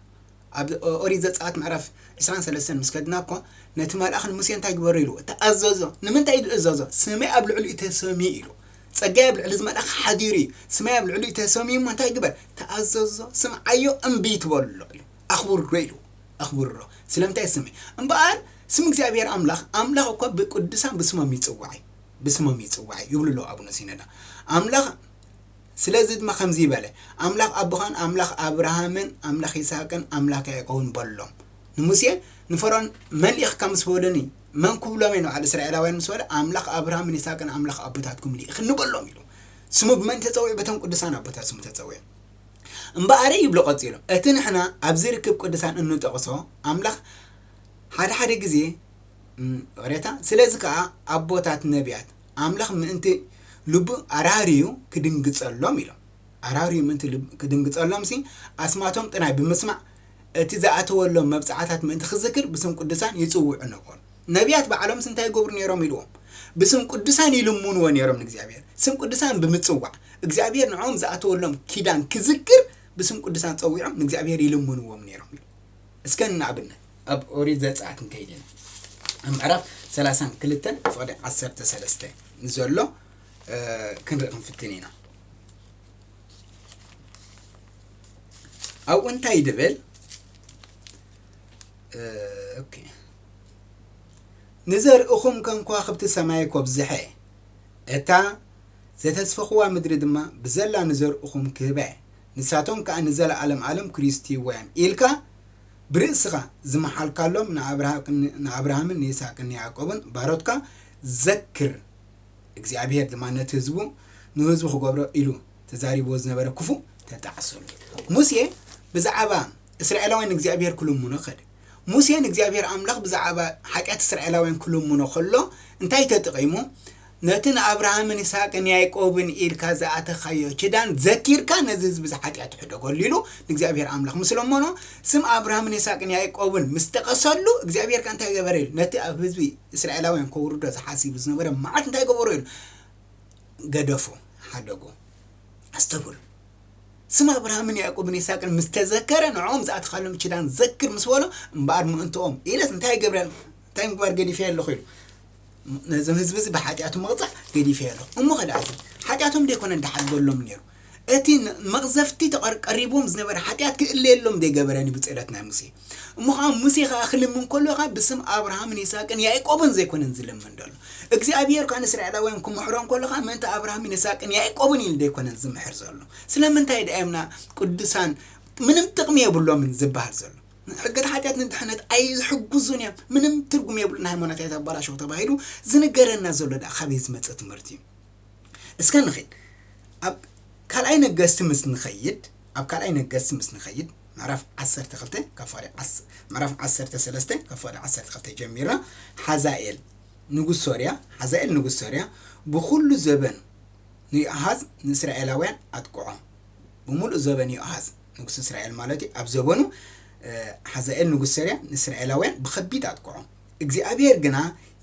ኣብ ኦሪት ዘጸኣት ምዕራፍ ዕስራን ሰለስተን ምስ ከድና እኮ ነቲ መልኣኽ ንሙሴ እንታይ ግበሮ ኢሉ ተኣዘዞ። ንምንታይ ኢሉ እዘዞ? ስመይ ኣብ ልዕሊኡ ተሰምዩ ኢሉ። ጸጋይ ኣብ ልዕሊ እዚ መልኣኽ ሓዲሩ እዩ። ስመይ ኣብ ልዕሊኡ ተሰምዩ እሞ እንታይ ግበር? ተኣዘዞ፣ ስምዓዮ፣ እምቢ ትበሎ ኢሉ። ኣኽብሮ ኢሉ። ኣኽብሮ። ስለምንታይ ስመይ? እምበኣር ስም እግዚኣብሔር ኣምላኽ፣ ኣምላኽ እኮ ብቅዱሳን ብስሞም ይጽዋዕ እዩ። ብስሞም ይጽዋዕ እዩ ይብሉ ኣለዉ ኣቡነ ሲኖዳ። ኣምላኽ ስለዚ ድማ ከምዚ ይበለ፣ ኣምላኽ ኣቦኻን ኣምላኽ ኣብርሃምን ኣምላኽ ይስሃቅን ኣምላኽ ያዕቆብን በሎም። ንሙሴ ንፈርዖን መን ልኢኽካ ምስ በሉኒ መን ክብሎም እየ ንባዕሉ እስራኤላውያን ምስ በለ ኣምላኽ ኣብርሃምን ይስሃቅን ኣምላኽ ኣቦታትኩም ልኢኽኒ በሎም ኢሉ። ስሙ ብመን ተጸዊዑ? በቶም ቅዱሳን ኣቦታት ስሙ ተጸዊዑ። እምበኣረ ይብሉ ቀጺሎም፣ እቲ ንሕና ኣብዚ ርክብ ቅዱሳን እንጠቕሶ ኣምላኽ ሓደ ሓደ ግዜ ይቕሬታ። ስለዚ ከኣ ኣቦታት ነቢያት ኣምላኽ ምእንቲ ልቡ ኣራርዩ ክድንግጸሎም ኢሎም። ኣራርዩ ምእንቲ ክድንግጸሎም ሲ ኣስማቶም ጥራይ ብምስማዕ እቲ ዝኣተወሎም መብጽዓታት ምእንቲ ክዝክር ብስም ቅዱሳን ይጽውዑ ነበሩ። ነቢያት ባዕሎምስ እንታይ ይገብሩ ነይሮም ኢልዎም? ብስም ቅዱሳን ይልምንዎ ነይሮም ንእግዚኣብሔር። ስም ቅዱሳን ብምጽዋዕ እግዚኣብሔር ንዕኦም ዝኣተወሎም ኪዳን ክዝክር ብስም ቅዱሳን ጸዊዖም ንእግዚኣብሔር ይልምንዎም ነይሮም ኢሉ። እስከ ንኣብነት ኣብ ኦሪት ዘጸኣት ንከይድ ኢና። ኣብ ምዕራፍ ሰላሳን ክልተን ፍቕዲ ዓሰርተ ሰለስተ ንዘሎ ክንርኢ ክንፍትን ኢና። ኣብኡ እንታይ ድብል? ኦኬ። ንዘርእኹም ከም ከዋኽብቲ ሰማይ ኮብዝሐ፣ እታ ዘተስፈኽዋ ምድሪ ድማ ብዘላ ንዘርእኹም ክህበ፣ ንሳቶም ከኣ ንዘለኣለም ኣለም ክሪስትይዋ እዮም ኢልካ ብርእስኻ ዝመሓልካሎም ንኣብርሃምን ንይስሃቅን ንያዕቆብን ባሮትካ ዘክር። እግዚኣብሔር ድማ ነቲ ህዝቡ ንህዝቡ ክገብሮ ኢሉ ተዛሪብዎ ዝነበረ ክፉእ ተጣዕሰሉ። ሙሴ ብዛዕባ እስራኤላውያን ንእግዚኣብሔር ክልምኖ ከደ። ሙሴ ንእግዚኣብሔር ኣምላኽ ብዛዕባ ሓጢኣት እስራኤላውያን ክልምኖ ከሎ እንታይ ተጠቒሙ? ነቲ ንኣብርሃምን ይስሃቅን ያዕቆብን ኢልካ ዝኣተኻዮ ኪዳን ዘኪርካ ነዚ ህዝቢ እዚ ሓጢኣቱ ሕደገሉ ኢሉ ንእግዚኣብሔር ኣምላኽ ምስ ለመኖ፣ ስም ኣብርሃምን ይስሃቅን ያዕቆብን ምስ ጠቐሰሉ እግዚኣብሔር ከ እንታይ ገበረ ኢሉ ነቲ ኣብ ህዝቢ እስራኤላውያን ከውርዶ ዝሓሲቡ ዝነበረ መዓት እንታይ ገበሮ ኢሉ ገደፎ፣ ሓደጎ። ኣስተብህሉ። ስም ኣብርሃምን ያዕቆብን ይስሃቅን ምስ ተዘከረ ንዕኦም ዝኣተኻሎም ኪዳን ዘክር ምስ በሎ እምበኣር ምእንትኦም ኢለስ እንታይ ይገብረ እንታይ ምግባር ገዲፈ ኣለኹ ኢሉ ነዞም ህዝቢ እዚ ብሓጢኣቱ ምቕፃዕ ገዲፈ ኣለኹ። እሞ ከ ደኣ ሓጢኣቶም ደይኮነ እንዳሓድገሎም ነይሩ እቲ መቕዘፍቲ ተቐር- ቀሪብዎም ዝነበረ ሓጢኣት ክእለየሎም ዘይገበረኒ ብፅእለት ናይ ሙሴ እሞ ከዓ ሙሴ ከዓ ክልምን ከሎ ከዓ ብስም ኣብርሃምን ይስሃቅን ያዕቆብን ዘይኮነን ዝልምን ዘሎ እግዚኣብሔር ከዓ ንእስራኤላውያን ክምሕሮም ከሎ ከዓ ምእንቲ ኣብርሃምን ይስሃቅን ያዕቆብን ኢሉ ዘይኮነን ዝምሕር ዘሎ ስለምንታይ ደኣ እምና ቅዱሳን ምንም ጥቕሚ የብሎምን ዝበሃል ዘሎ ሕገት ሓጢኣት ንድሕነት ኣይሕጉዙን እዮም ምንም ትርጉም የብሉ ንሃይማኖት ኣይተባላሸው ተባሂሉ ዝንገረና ዘሎ ደኣ ካበይ ዝመፀ ትምህርቲ እዩ እስከ ንኸይድ ኣብ ካልኣይ ነገስቲ ምስ ንኸይድ ኣብ ካልኣይ ነገስቲ ምስ ንኸይድ ምዕራፍ ዓሰርተ ክልተ ካብ ፍቕዲ ዓስ- ምዕራፍ ዓሰርተ ሰለስተ ካብ ፍቕዲ ዓሰርተ ክልተ ጀሚርና ሓዛኤል ንጉስ ሶርያ ሓዛኤል ንጉስ ሶርያ ብኹሉ ዘበን ንዮኣሃዝ ንእስራኤላውያን ኣጥቅዖ ብምሉእ ዘበን ዮኣሃዝ ንጉስ እስራኤል ማለት እዩ ኣብ ዘበኑ ሓዛኤል ንጉስ ሶርያ ንእስራኤላውያን ብኸቢድ ኣጥቅዖ እግዚኣብሔር ግና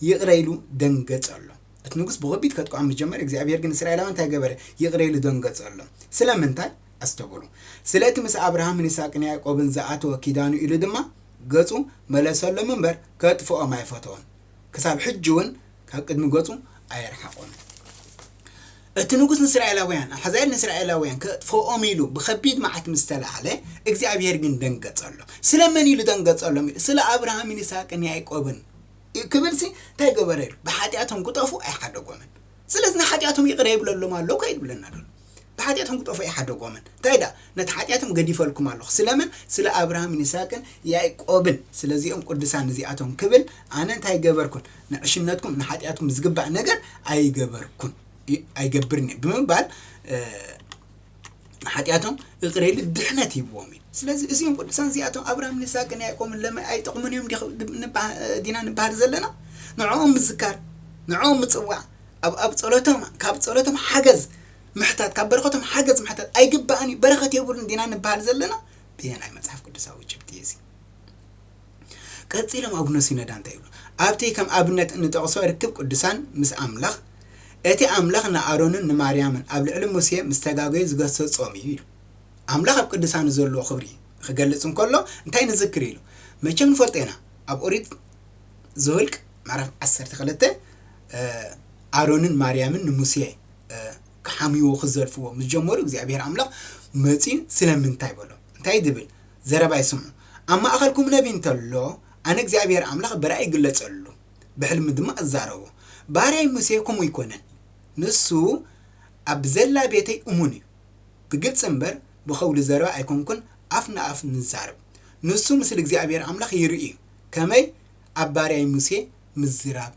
ይቕረ ኢሉ ደንገጸሎም እቲ ንጉስ ብኸቢድ ከጥቅዖም ምስ ጀመረ፣ እግዚኣብሔር ግን እስራኤላውያን እንታይ ገበረ? ይቕረ ኢሉ ደንገጸሎም። ስለምንታይ? ኣስተውዕሉ። ስለ እቲ ምስ ኣብርሃምን ይስሐቅን ያዕቆብን ዝኣተወ ኪዳኑ ኢሉ ድማ ገጹ መለሰሎም እምበር፣ ከጥፍኦም ኣይፈተወን። ክሳብ ሕጂ እውን ካብ ቅድሚ ገጹ ኣየርሓቖን። እቲ ንጉስ ንእስራኤላውያን፣ ሓዛኤል ንእስራኤላውያን ከጥፍኦም ኢሉ ብኸቢድ መዓት ምስ ተላዕለ፣ እግዚኣብሔር ግን ደንገጸሎም። ስለመን ኢሉ ደንገጸሎም? ኢሉ ስለ ኣብርሃምን ይስሐቅን ያዕቆብን ክብልሲ እንታይ ገበረ ኢሉ? ብሓጢኣቶም ክጠፉ ኣይሓደጎምን። ስለዚ ንሓጢኣቶም ይቕረ ይብለሎም ኣሎ እኮ ይብለና ደሎ። ብሓጢኣቶም ክጠፉ ኣይሓደጎምን። እንታይ ደኣ? ነቲ ሓጢኣቶም ገዲፈልኩም ኣለኹ። ስለመን? ስለ ኣብርሃምን ይስሐቅን ያዕቆብን። ስለዚኦም ቅዱሳን እዚኣቶም ክብል ኣነ እንታይ ገበርኩን? ንዕሽነትኩም ንሓጢኣትኩም ዝግባእ ነገር ኣይገበርኩን፣ ይ-፣ ኣይገብርን እየ ብምባል፣ እ፣ ንሓጢኣቶም ይቕረ ኢሉ ድሕነት ሂብዎም እዩ። ስለዚ እዚኦም ቅዱሳን እዚኣቶም ኣብርሃምን ይስሐቅን ያዕቆብን ለመ ኣይጠቕሙን እዮም ዲኽ-፣ ንበሃ-፣ ዲና ንበሃል ዘለና? ንዕኦም ምዝካር፣ ንዕኦም ምጽዋዕ፣ ኣብ፣ ኣብ ጸሎቶም፣ ካብ ጸሎቶም ሓገዝ ምሕታት፣ ካብ በረኸቶም ሓገዝ ምሕታት ኣይግባእን እዩ፣ በረኸት የብሉን ዲና ንበሃል ዘለና? ብየናይ መጽሓፍ ቅዱሳዊ ጭብጢ እዩ እዚ? ቀጺሎም ኣቡነ ሲኖዳ እንታይ ይብሉ? ኣብቲ ከም ኣብነት እንጠቕሶ ርክብ ቅዱሳን ምስ ኣምላኽ፣ እቲ ኣምላኽ ንኣሮንን ንማርያምን ኣብ ልዕሊ ሙሴ ምስ ተጋገዩ ዝገሰጾም እዩ ኢሉ። ኣምላኽ ኣብ ቅዱሳኑ ዘለዎ ክብሪ ክገልጽ እንከሎ እንታይ ንዝክር ኢሉ? መቸም ንፈልጦ ኢና። ኣብ ኦሪት ዘኍልቍ ምዕራፍ ዓሰርተ ክልተ፣ እ፣ ኣሮንን ማርያምን ንሙሴ፣ እ፣ ክሓምይዎ ክዘልፍዎ ምስ ጀመሩ እግዚኣብሔር ኣምላኽ መጺኡ ስለምንታይ በሎ። እንታይ ዝብል ዘረባ ይስምዑ? ኣብ ማእኸልኩም ነቢ እንተሎ ኣነ እግዚኣብሔር ኣምላኽ ብራእይ ይግለጸሉ፣ ብሕልሚ ድማ እዛረቦ። ባርያይ ሙሴ ከምኡ ኣይኮነን። ንሱ ኣብ ዘላ ቤተይ እሙን እዩ። ብግልጺ እምበር ብኸውሊ ዘረባ ኣይኮንኩን ኣፍ ንኣፍ ንዛረብ። ንሱ ምስሊ እግዚኣብሔር ኣምላኽ ይርኢ እዩ። ከመይ ኣብ ባርያይ ሙሴ ምዝራብ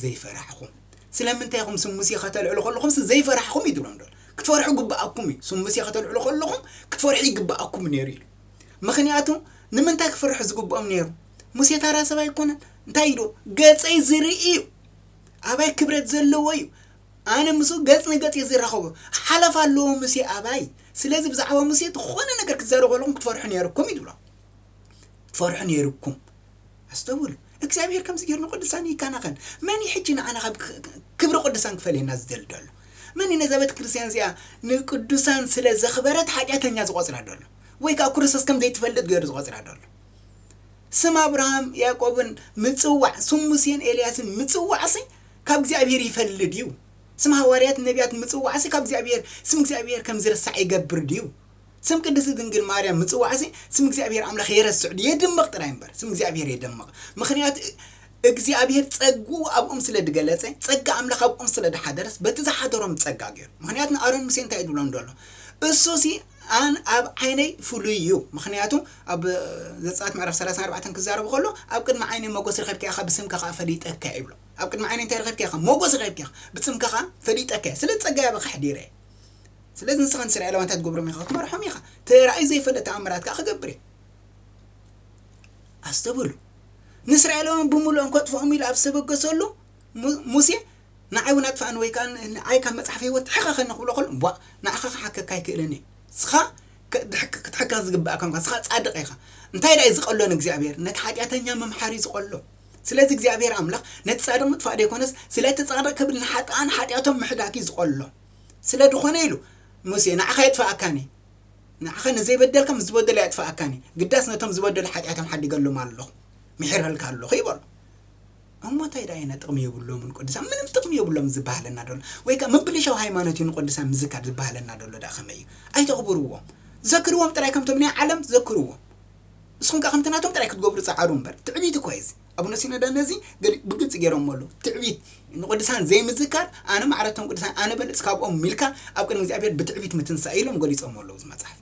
ዘይፈራሕኹም? ስለምንታይ ኢኹም ስም ሙሴ ከተልዕሉ ከለኹምሲ ዘይፈራሕኹም እዩ ዝብሎም ዘሎ። ክትፈርሑ ግብኣኩም እዩ። ስም ሙሴ ከተልዕሉ ከለኹም ክትፈርሑ ይግብኣኩም ነይሩ ኢሉ። ምኽንያቱ ንምንታይ ክፍርሑ ዝግብኦም ነይሩ? ሙሴ ታራ ሰብ ኣይኮነን። እንታይ ኢሉ? ገጸይ ዝርኢ እዩ። ኣባይ ክብረት ዘለዎ እዩ። ኣነ ምስኡ ገጽ ንገጽ እየ ዝራኸቦ። ሓለፋ ኣለዎ ሙሴ ኣባይ። ስለዚ ብዛዕባ ሙሴ ዝኾነ ነገር ክትዛረቡ ከለኹም ክትፈርሑ ነይርኩም እዩ ዝብሎም። ክትፈርሑ ነይርኩም። ኣስተውዕሉ። እግዚኣብሔር ከምዚ ገይሩ ንቅዱሳን ይከናኸን። መን እዩ ሕጂ ንዓና ካብ ክ-፣ ክ-፣ ክብሪ ቅዱሳን ክፈልየና ዝደሊ ዘሎ? መን እዩ ነዛ ቤተ ክርስቲያን እዚኣ ንቅዱሳን ስለ ዘኽበረት ሓጢኣተኛ ዝቆጽራ ዘሎ? ወይ ከዓ ክርስቶስ ከም ዘይትፈልጥ ገይሩ ዝቆጽራ ዘሎ? ስም ኣብርሃም ያዕቆብን ምጽዋዕ፣ ስም ሙሴን ኤልያስን ምጽዋዕሲ ካብ እግዚኣብሔር ይፈልድ እዩ። ስም ሃዋርያት ነቢያት ምጽዋዕሲ ካብ እግዚኣብሔር፣ ስም እግዚኣብሔር ከም ዝርሳዕ ይገብር ድዩ? ስም ቅድስቲ ድንግል ማርያም ምጽዋዕሲ ስም እግዚኣብሔር ኣምላኽ የረስዕ ድዩ? የድምቕ ጥራይ እምበር ስም እግዚኣብሔር የደምቕ። ምኽንያቱ እግዚኣብሔር ጸግኡ ኣብኦም ስለ ዝገለጸ፣ ጸጋ ኣምላኽ ኣብኦም ስለ ዝሓደረስ በቲ ዝሓደሮም ጸጋ ገይሩ። ምኽንያቱ ንኣሮን ሙሴ እንታይ እዩ ዝብሎም ዘሎ? እሱሲ ኣን ኣብ ዓይነይ ፍሉይ እዩ። ምኽንያቱ ኣብ ዘጸኣት ምዕራፍ ሰላሳን ኣርባዕተን ክዛረብ ከሎ ኣብ ቅድሚ ዓይነይ ሞገስ ረኺብካ ኢኻ፣ ብስምካ ኸኣ ፈሊጠካ ይብሎ። ኣብ ቅድሚ ዓይነይ እንታይ ረኺብካ ኢኻ? ሞገስ ረኺብካ ኢኻ፣ ብስምካ ኸኣ ፈሊጠካ እየ። ስለዚ ጸጋይ ኣባኻ ኣሕዲረ እየ። ስለዚ ንስኻ ንእስራኤላውያን እንታይ ትገብሮም ኢኻ? ክትመርሖም ኢኻ። ተራእዩ ዘይፈለጥ ተኣምራት ከኣ ክገብር እየ። ኣስተብህሉ። ንእስራኤላውያን ብምሉኦም ከጥፍኦም ኢሉ ኣብ ዝተበገሰሉ፣ ሙ-፣ ሙሴ ንዓይ እውን ኣጥፍኣኒ ወይ ከኣ ንዓይ ካብ መጽሓፍ ህይወት ሕኸኸኒ ክብሎ ከሎ፣ ቧእ፣ ንዓኻ ክሓከካ ኣይክእልን እየ። ንስኻ ከ-፣ ድሕክ-፣ ክትሕከኽ ዝግብኣካ እኳ፣ ንስኻ ጻድቕ ኢኻ። እንታይ ደኣ እዩ ዝቐሎ ንእግዚኣብሔር? ነቲ ሓጢኣተኛ ምምሓር እዩ ዝቐሎ። ስለዚ እግዚኣብሔር ኣምላኽ ነቲ ጻድቕ ምጥፋእ ደይኮነስ፣ ስለ እቲ ጻድቕ ክብል ንሓጥኣን ሓጢኣቶም ምሕዳግ እዩ ዝቐሎ። ስለ ዝኾነ ኢሉ፣ ሙሴ፣ ንዓኻ የጥፍኣካን እየ። ንዓኻ ንዘይበደልካ ምስ ዝበደሉ የጥፍኣካን እየ። ግዳስ ነቶም ዝበደሉ ሓጢኣቶም ሓዲገሎም ኣለኹ፣ ምሒረልካ ኣለኹ ይበሎ። እሞ እንታይ ደኣ የነ ጥቕሚ የብሎምን ቅዱሳን? ምንም ጥቕሚ የብሎም ዝበሃለና ደሎ። ወይ ከኣ ምብልሻው ሃይማኖት እዩ ንቅዱሳን ምዝካር ዝበሃለና ደሎ ደኣ ከመይ እዩ? ኣይተኽብርዎም። ዘክርዎም ጥራይ ከምቶም ናይ ዓለም ዘክርዎም። ንስኹም ከኣ ከምቲ ናቶም ጥራይ ክትገብሩ ጸዓሩ እምበር። ትዕቢት እኮ እዩ እዚ። ኣቡነ ሲኖዳ ነዚ ገሊ-፣ ብግልጺ ገይሮምዎ ኣለዉ። ትዕቢት፣ ንቅዱሳን ዘይምዝካር፣ ኣነ ማዕረ እቶም ቅዱሳን ኣነ በልጽ ካብኦም ኢልካ ኣብ ቅድሚ እግዚኣብሔር ብትዕቢት ምትንሳእ ኢሎም ገሊጾምዎ ኣለዉ እዚ መጽሓፍ።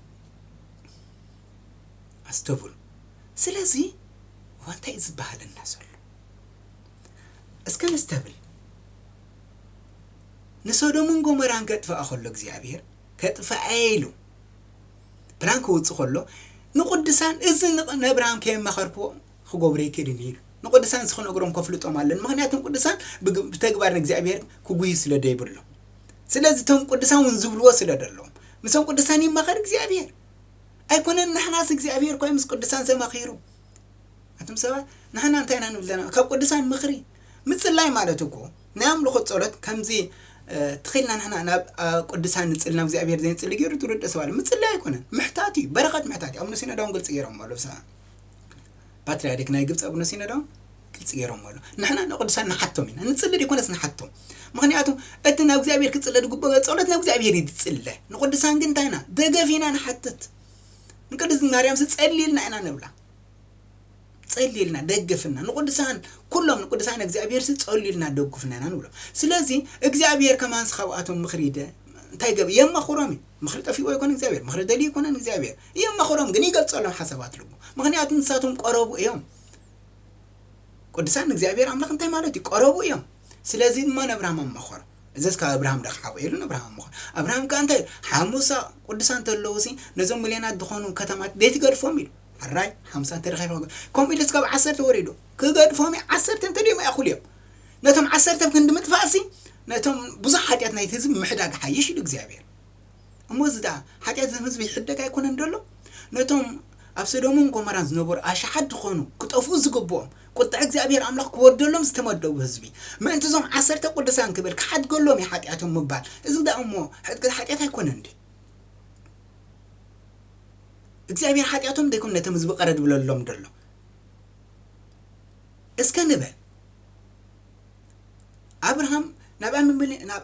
ኣስተብህሉ። ስለዚ እዋ እንታይ እዩ ዝበሃለና ዘሎ? እስከ ነስተብል። ንሶዶምን ጎሞራን ከጥፍኣ ከሎ እግዚኣብሔር፣ ከጥፍኣየ ኢሉ ፕላን ክውጽእ ከሎ፣ ንቅዱሳን እዚ ንቅ-፣ ንኣብርሃም ከየማኸርክዎ ክገብሮ ኣይክእልን እዩ ኢሉ። ንቅዱሳን እዚ ክነግሮም ከፍልጦም ኣለኒ። ምኽንያቱም ቅዱሳን ብግ-፣ ብተግባር ንእግዚኣብሔር ክጉዩ ስለ ዘይብሎም። ስለዚ እቶም ቅዱሳን እውን ዝብልዎ ስለ ዘለዎም፣ ምስቶም ቅዱሳን ይማኸር እግዚኣብሔር። ኣይኮነን ንሕናስ እግዚኣብሔር እኮ እዩ ምስ ቅዱሳን ዘማኺሩ። ኣቱም ሰባት፣ ንሕና እንታይ ኢና ንብል ዘለና? ካብ ቅዱሳን ምኽሪ ምጽላይ ማለት እኮ ናይ ኣምልኾ ጸሎት ከምዚ ትኽልና ንሕና ናብ ቅዱሳን ንጽሊ ናብ እግዚኣብሔር ዘይንጽሊ ገይሩ ትርድእ ሰብ ኣሎ። ምጽላይ ኣይኮነን፣ ምሕታት እዩ፣ በረኸት ምሕታት እዩ። ኣቡነ ሲኖዳ እውን ግልጺ ገይሮም ኣለዉ። ፓትርያርክ ናይ ግብፂ ኣቡነ ሲኖዳ እውን ግልፂ ገይሮም ኣለዉ። ንሕና ንቅዱሳን ንሓቶም ኢና፣ ንፅሊ ዘይኮነስ ንሓቶም። ምክንያቱ እቲ ናብ እግዚኣብሔር ክፅለ ዝግበኦ ጸሎት ናብ እግዚኣብሔር እዩ ዝፅለ። ንቅዱሳን ግን እንታይ ኢና ደገፍ ኢና ንሓትት። ንቅድስቲ ማርያም ስ ጸልይልና ኢና ንብላ። ጸልይልና፣ ደግፍና። ንቅዱሳን ኩሎም ንቅዱሳን እግዚኣብሔር ስ ጸልዩልና ደጉፍና ኢና ንብሎም። ስለዚ እግዚኣብሔር ከማንስ ካብኣቶም ምኽሪ ይደ እንታይ ገብ የማኽሮም እዩ። ምኽሪ ጠፊእዎ ኣይኮነ እግዚኣብሔር፣ ምኽሪ ደልዩ ኣይኮነን እግዚኣብሔር። የማኽሮም ግን ይገልጸሎም ሓሳባት ልቡ። ምክንያቱ ንሳቶም ቀረቡ እዮም። ቅዱሳን ንእግዚኣብሔር ኣምላኽ እንታይ ማለት እዩ? ቀረቡ እዮም። ስለዚ ድማ ንኣብርሃም ኣማኸሮ። እዘስ ካብ ኣብርሃም ዶ ክሓብኦ ኢሉ ንኣብርሃም ኣማኸሮ። ኣብርሃም ከኣ እንታይ ሓሙሳ ቅዱሳን ተለዉ ሲ ነዞም ሚልዮናት ዝኾኑ ከተማት ዘይትገድፎም ኢሉ። ሕራይ ሓሙሳ እንተረኺብካ ከምኡ ኢሉ እስካብ ዓሰርተ ወሪዱ ክገድፎም እዩ። ዓሰርተ እንተድዮም ኣይኣኽሉ እዮም። ነቶም ዓሰርተ ኣብ ክንዲ ምጥፋእ ሲ ነቶም ብዙሕ ሓጢኣት ናይቲ ህዝቢ ምሕዳግ ሓይሽ ኢሉ እግዚኣብሔር። እሞ እዚ ደኣ ሓጢኣት ዝም ህዝቢ ይሕደግ ኣይኮነን ደሎ? ነቶም ኣብ ሰዶምን ጎመራን ዝነበሩ ኣሽሓት ዝኾኑ ክጠፍኡ ዝግብኦም ቁጥዐ እግዚኣብሔር ኣምላኽ ክወርደሎም ዝተመደቡ ህዝቢ ምእንቲ እዞም ዓሰርተ ቅዱሳን ክብል ክሓድገሎም እዩ ሓጢኣቶም ምባል። እዚ ደኣ እሞ ሕድገት ሓጢኣት ኣይኮነን ድዩ? እግዚኣብሔር ሓጢኣቶም ደይኮም ነቶም ህዝቢ ቀረ ድብለሎም ደሎ? እስከ ንበል። ኣብርሃም ናብ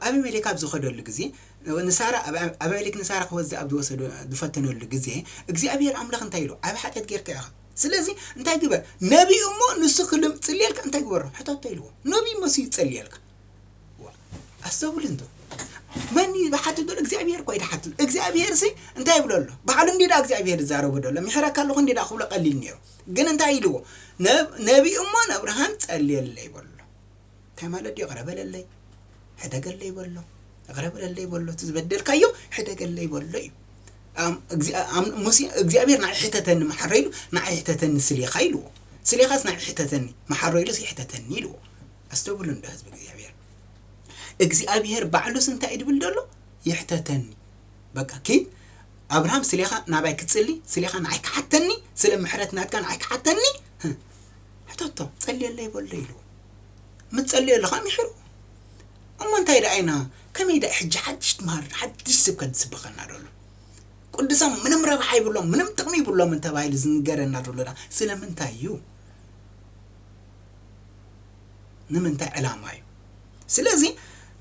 ኣቢሜሌክ ኣብ ዝኸደሉ ግዜ ንሳራ ኣቢሜሌክ ንሳራ ክወስድ ኣብ ዝወሰዶ ዝፈተነሉ ግዜ እግዚኣብሔር ኣምላኽ እንታይ ኢሉ? ዓቢ ሓጢኣት ጌርካ ኢኻ። ስለዚ እንታይ ግበር? ነቢይ እሞ ንሱ ክልም ጽልየልካ እንታይ ግበሮ? ሕተቶ ኢልዎ። ነቢይ እሞ ሲ ይጸልየልካ። ኣስተውል እንዶ መን ይሓትት ዘሎ እግዚኣብሔር እኮ ይሓትት። እግዚኣብሔር ሲ እንታይ ይብሎ ኣሎ? ባዕሉ እንዲ ዳ እግዚኣብሔር ይዛረቡ ደሎ ምሕረካ ኣለኹ እንዲ ዳ ክብሎ ቀሊል ነይሩ። ግን እንታይ ኢልዎ? ነቢይ እሞ ንኣብርሃም ጸልየለይ በሎ። እንታይ ማለት ድዩ? ይቕረ በለለይ፣ ሕደገለይ በሎ። ይቕረ በለለይ በሎ። እቲ ዝበደልካዮ ሕደገለይ በሎ እዩ። እግዚኣብሔር ንዓይ ሕተተኒ መሓረይ ኢሉ ንዓይ ሕተተኒ ስሌኻ ኢልዎ። ስሌኻስ ንዓይ ሕተተኒ መሓረይ ኢሉስ ይሕተተኒ ኢልዎ። ኣስተብሉ እንዶ ህዝቢ እግዚኣብሔር። እግዚኣብሔር ባዕሉስ እንታይ እዩ ድብል ደሎ? ይሕተተኒ። በቃ ኪድ ኣብርሃም ስሌኻ ናባይ ክጽሊ፣ ስሌኻ ንዓይ ክሓተኒ፣ ስለ ምሕረት ናትካ ንዓይ ክሓተኒ፣ ሕተቶ፣ ጸልየለይ በሎ ኢልዎ። ምስ ጸልዮ ኣለኻ ምሒሩ። እሞ እንታይ ደኣ ኢና፣ ከመይ ደኣ ሕጂ ሓድሽ ትምሃር፣ ሓድሽ ስብከት ዝስበኸና ደሎ? ቅዱሳን ምንም ረብሓ ይብሎም፣ ምንም ጥቕሚ ይብሎም እንተባሂሉ ዝንገረና ደሎ ደኣ ስለምንታይ እዩ? ንምንታይ ዕላማ እዩ? ስለዚ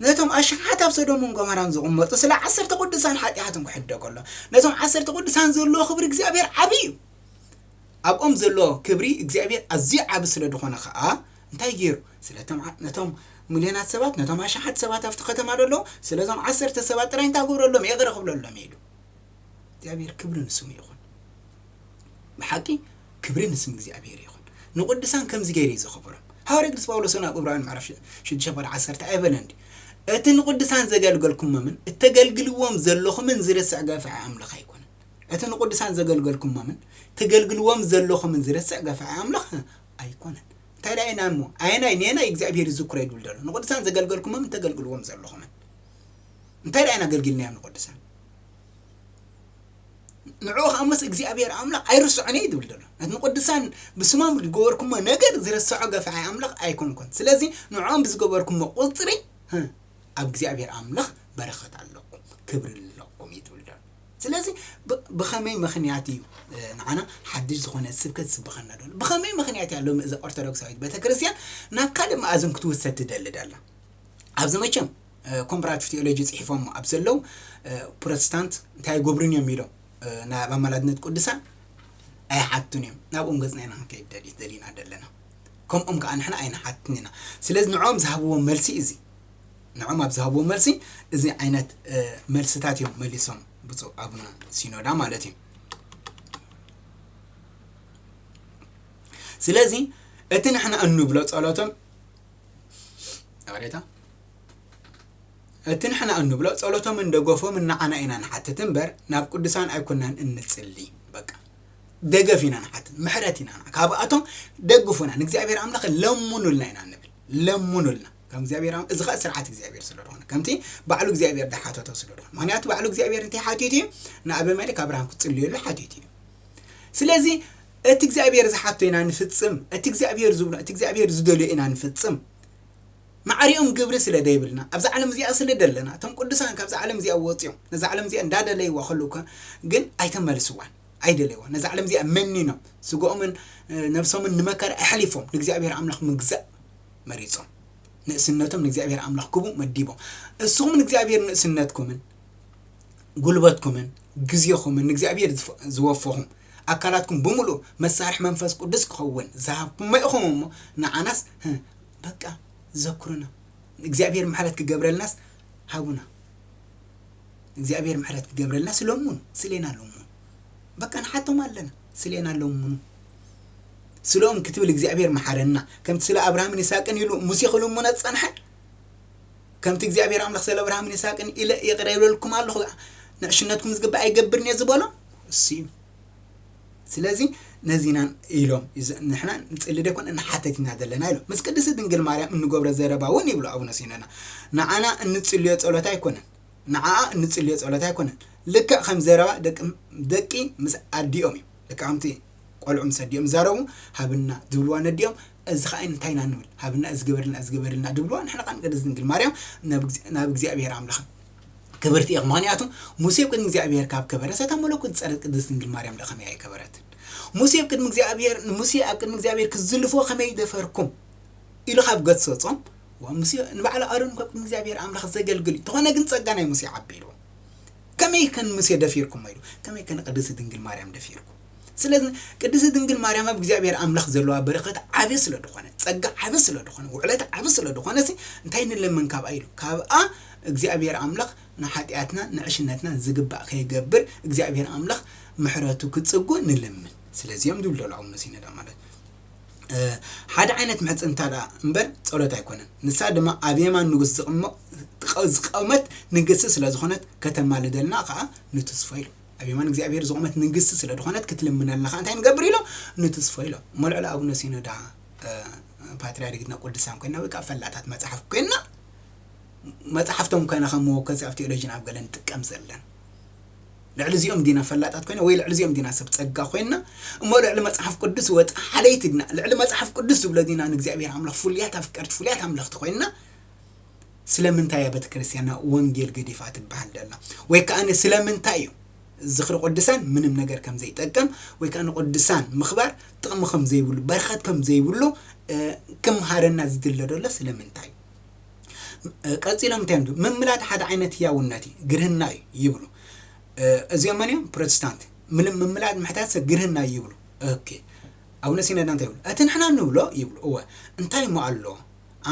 ነቶም ኣሽሓት ኣብ ሰዶምን ጎመራን ዝቕመጡ ስለ ዓሰርተ ቅዱሳን ሓጢኣቶም ክሕደገሎም፣ ነቶም ዓሰርተ ቅዱሳን ዘለዎ ክብሪ እግዚኣብሔር ዓብዪ እዩ። ኣብኦም ዘሎ ክብሪ እግዚኣብሔር ኣዝዩ ዓቢ ስለ ዝኾነ ኸኣ እንታይ ገይሩ? ስለቶም ነቶም ሚልዮናት ሰባት ነቶም ኣሽሓት ሰባት ኣብቲ ከተማ ዘለዉ ስለዞም ዓሰርተ ሰባት ጥራይ እንታይ ክብረሎም? ይቕረ ክብለሎም ኢሉ። እግዚኣብሔር ክብሪ ንስሙ ይኹን። ብሓቂ ክብሪ ንስም እግዚኣብሔር ይኹን። ንቅዱሳን ከምዚ ገይሩ እዩ ዘኽብሮም። ሃዋርያ ቅዱስ ጳውሎስ እውን ኣብ ዕብራውያን ምዕራፍ ሽዱሽተ ፍቕዲ ዓሰርተ ኣይበለን ድዩ? እቲ ንቅዱሳን ዘገልገልኩሞምን እተገልግልዎም ዘለኹምን ዝርስዕ ገፍዒ ኣምላኽ ኣይኮነን። እቲ ንቅዱሳን ዘገልገልኩሞምን ተገልግልዎም ዘለኹምን ዝርስዕ ገፍዒ ኣምላኽ ኣይኮነን። እንታይ ደኣ ኢና እሞ ኣየናይ ኔና እግዚኣብሔር ይዝክሮ ይብል ዘሎ? ንቅዱሳን ዘገልገልኩሞምን ተገልግልዎም ዘለኹምን እንታይ ደኣ ኢና ኣገልጊልናዮም ንቅዱሳን? ንዕኡ ከኣ ምስ እግዚኣብሔር ኣምላኽ ኣይርስዑን እየ ዝብል ዘሎ። ነቲ ንቅዱሳን ብስሞም ዝገበርኩሞ ነገር ዝርስዖ ገፍዒ ኣምላኽ ኣይኮንኩን። ስለዚ ንዕኦም ብዝገበርኩሞ ቁጽሪ ኣብ እግዚኣብሔር ኣምላኽ በረኸት ኣለኩም፣ ክብሪ ኣለኩም እዩ ዝብል ዘሎ። ስለዚ ብኸመይ ምኽንያት እዩ ንዓና ሓድሽ ዝኾነ ስብከት ዝስበኸና ዘሎ? ብኸመይ ምኽንያት እያ ሎሚ እዛ ኦርቶዶክሳዊት ቤተክርስትያን ናብ ካልእ መኣዝን ክትውሰድ ትደሊ ደላ? ኣብዚ መቸም ኮምፓራቲቭ ቴዎሎጂ ጽሒፎም ኣብ ዘለዉ ፕሮቴስታንት እንታይ ይገብሩን እዮም ኢሎም ናብ ኣማላድነት ቅዱሳን ኣይሓቱን እዮም። ናብኦም ገጽና ኢና ክንከይድ ደሊ- ደሊና ዘለና። ከምኦም ከዓ ንሕና ኣይንሓትን ኢና። ስለዚ ንዕኦም ዝሃብዎ መልሲ እዚ ንዕኦም ኣብ ዝሃብዎ መልሲ እዚ ዓይነት መልስታት እዮም መሊሶም ብፁዕ ኣቡነ ሲኖዳ ማለት እዩ። ስለዚ እቲ ንሕና እንብሎ ጸሎቶም ይቕሬታ፣ እቲ ንሕና እንብሎ ጸሎቶም እንደገፎም ንዓና ኢና ንሓትት እምበር ናብ ቅዱሳን ኣይኮናን እንጽሊ። በቃ ደገፍ ኢና ንሓትት፣ ምሕረት ኢና ንሓ- ካብኣቶም ደግፉና፣ ንእግዚኣብሔር ኣምላኽ ለምኑልና ኢና ንብል። ለምኑልና ከም እግዚኣብሔር ኣም- እዚ ኸኣ ስርዓት እግዚኣብሔር ስለ ዝኾነ ከምቲ ባዕሉ እግዚኣብሔር ዝሓተቶ ስለ ዝኾነ። ምኽንያቱ ባዕሉ እግዚኣብሔር እንታይ ሓቲቱ እዩ? ንኣበመሌክ ኣብርሃም ክጽልየሉ ሓቲቱ እዩ። ስለዚ እቲ እግዚኣብሔር ዝሓቶ ኢና ንፍጽም፣ እቲ እግዚኣብሔር ዝብሎ፣ እቲ እግዚኣብሔር ዝደልዮ ኢና ንፍጽም። ማዕሪኦም ግብሪ ስለ ዘይብልና፣ ኣብዛ ዓለም እዚኣ ስለ ደለና፣ እቶም ቅዱሳን ካብዛ ዓለም እዚኣ ወፂኦም፣ ነዛ ዓለም እዚኣ እንዳደለይዋ ከለዉ ከ-፣ ግን ኣይተመልስዋን፣ ኣይደለይዋ። ነዛ ዓለም እዚኣ መኒኖም፣ ስጋኦምን፣ እ፣ ነብሶምን ንመከራ ኣሕሊፎም፣ ንእግዚኣብሔር ኣምላኽ ምግዛእ መሪጾም። ንእስነቶም ንእግዚኣብሔር ኣምላኽ ክቡ መዲቦም። እስኹም ንእግዚኣብሔር ንእስነትኩምን፣ ጉልበትኩምን፣ ግዜኹምን ንእግዚኣብሔር ዝፈ-፣ ዝወፈኹም፣ ኣካላትኩም ብምሉእ መሳርሒ መንፈስ ቅዱስ ክኸውን ዝሃብኩሞ ኢኹም እሞ፣ ንዓናስ፣ ህ፣ በቃ፣ ዘኩሩና። እግዚኣብሔር ምሕረት ክገብረልናስ ሃቡና። እግዚኣብሔር ምሕረት ክገብረልና ስለምኑ፣ ስሌና ለምኑ። በቃ ንሓቶም ኣለና፣ ስሌና ለምኑ። ስለኦም ክትብል እግዚኣብሔር መሓረና። ከምቲ ስለ ኣብርሃምን ይስሐቅን ኢሉ ሙሴ ክልምኖ ዝጸንሐ፣ ከምቲ እግዚኣብሔር ኣምላኽ ስለ ኣብርሃምን ይስሐቅን ኢለ ይቕረ ይብለልኩም ኣለኹ፣ ንዕሽነትኩም ዝግባእ ኣይገብርን እየ ዝበሎ እሱ እዩ። ስለዚ ነዚና ኢሎም፣ እዚ ንሕና ንጽሊ ደይኮን ንሓተት ኢና ዘለና ኢሎም። ምስ ቅድስቲ ድንግል ማርያም እንገብሮ ዘረባ እውን ይብሉ ኣቡነ ሲኖዳ፣ ንዓና እንጽልዮ ጸሎት ኣይኮነን፣ ንዓኣ እንጽልዮ ጸሎት ኣይኮነን። ልክዕ ከም ዘረባ ደቂ፣ ደቂ ምስ ኣዲኦም እዩ። ልክዕ ከምቲ ቆልዑ ምስ ኣዲኦም ዝዛረቡ፣ ሃብና ዝብልዋ ነዲኦም፣ እዚ ኸኣ እንታይ ኢና ንብል? ሃብና፣ እዚ ግበርልና፣ እዚ ግበርልና ድብልዋ፣ ንሕና ኸኣ ንቅድስቲ ድንግል ማርያም ናብ እግዚ-፣ ናብ እግዚኣብሔር ኣምላኽ ክብርቲ ኢኺ። ምኽንያቱ ሙሴ ኣብ ቅድሚ እግዚኣብሔር ካብ ከበረ፣ እታ መለኮት ዝጸረት ቅድስቲ ድንግል ማርያም ደኣ ከመይ ኣይከበረትን? ሙሴ ኣብ ቅድሚ እግዚኣብሔር፣ ሙሴ ኣብ ቅድሚ እግዚኣብሔር ክዝልፎ ከመይ ደፈርኩም? ኢሉ ካብ ገሰጾም፣ ወሙሴ ንባዕሉ ኣሮን እኳ ኣብ ቅድሚ እግዚኣብሔር ኣምላኽ ዘገልግል እዩ። እንተኾነ ግን ጸጋ ናይ ሙሴ ዓቢ ኢልዎ። ከመይ ከ ንሙሴ ደፊርኩሞ ኢሉ? ከመይ ከ ንቅድስቲ ድንግል ማርያም ደፊርኩም? ስለዚ ቅድስቲ ድንግል ማርያም ኣብ እግዚኣብሔር ኣምላኽ ዘለዋ በረኸት ዓቢ ስለ ዝኾነ፣ ጸጋ ዓቢ ስለ ዝኾነ፣ ውዕለት ዓቢ ስለ ዝኾነ፣ ሲ እንታይ ንለምን ካብኣ ኢሉ? ካብኣ እግዚኣብሔር ኣምላኽ ንሓጢኣትና ንዕሽነትና ዝግባእ ከይገብር እግዚኣብሔር ኣምላኽ ምሕረቱ ክጽጉ ንለምን። ስለዚ እዮም ዝብሉ ዘለዉ ኣቡነ ሲኖዳ ማለት። እ፣ ሓደ ዓይነት ምሕጽንታ ደኣ እምበር ጸሎት ኣይኮነን። ንሳ ድማ ኣብ የማን ንጉስ ዝቕመ-፣ ዝቐ-፣ ዝቐመት ንግስቲ ስለ ዝኾነት ከተማልደልና ኸኣ ንትስፎ ኢሉ። ኣብ የማን እግዚኣብሔር ዝቖመት ንግስቲ ስለ ዝኾነት ክትልምነልና ኸኣ እንታይ ንገብር ኢሎ? ንትስፎ ኢሎ። እሞ ልዕሊ ኣቡነ ሲኖዳ፣ እ፣ ፓትርያርክና ቅዱሳን ኮይና ወይ ከዓ ፈላጣት መጽሓፍ ኮይና መጽሓፍቶም ኮይና ከም መወከሲ ኣብ ቴዎሎጂን ኣብ ገለ ንጥቀም ዘለን። ልዕሊ እዚኦም ዲና ፈላጣት ኮይና ወይ ልዕሊ እዚኦም ዲና ሰብ ጸጋ ኮይና? እሞ ልዕሊ መጽሓፍ ቅዱስ ወጻ ሓለይቲ ዲና? ልዕሊ መጽሓፍ ቅዱስ ዝብሎ ዲና ንእግዚኣብሔር ኣምላኽ ፍሉያት ኣፍቀርቲ ፍሉያት ኣምለኽቲ ኮይና? ስለምንታይ እያ ቤተ ክርስቲያንና ወንጌል ገዲፋ ትበሃል ደላ? ወይ ከኣ ስለምንታይ እዩ ዝኽሪ ቅዱሳን ምንም ነገር ከም ዘይጠቅም ወይ ከኣ ንቅዱሳን ምኽባር ጥቕሚ ከም ዘይብሉ በረኸት ከም ዘይብሉ፣ እ፣ ክምሃረና ዝድለ ደሎ ስለምንታይ እዩ? እ፣ ቀጺሎም እንታይ እዮም ዝብሉ? ምምላጥ ሓደ ዓይነት ህያውነት እዩ፣ ግርህና እዩ ይብሉ። እ፣ እዚኦም መን እዮም? ፕሮቴስታንት። ምል-፣ ምምላጥ ምሕታት ሰብ ግርህና እዩ ይብሉ። ኦኬ። ኣቡነ ሲኖዳ እንታይ ይብሉ? እቲ ንሕና ንብሎ ይብሉ። እወ፣ እንታይ እሞ ኣሎ?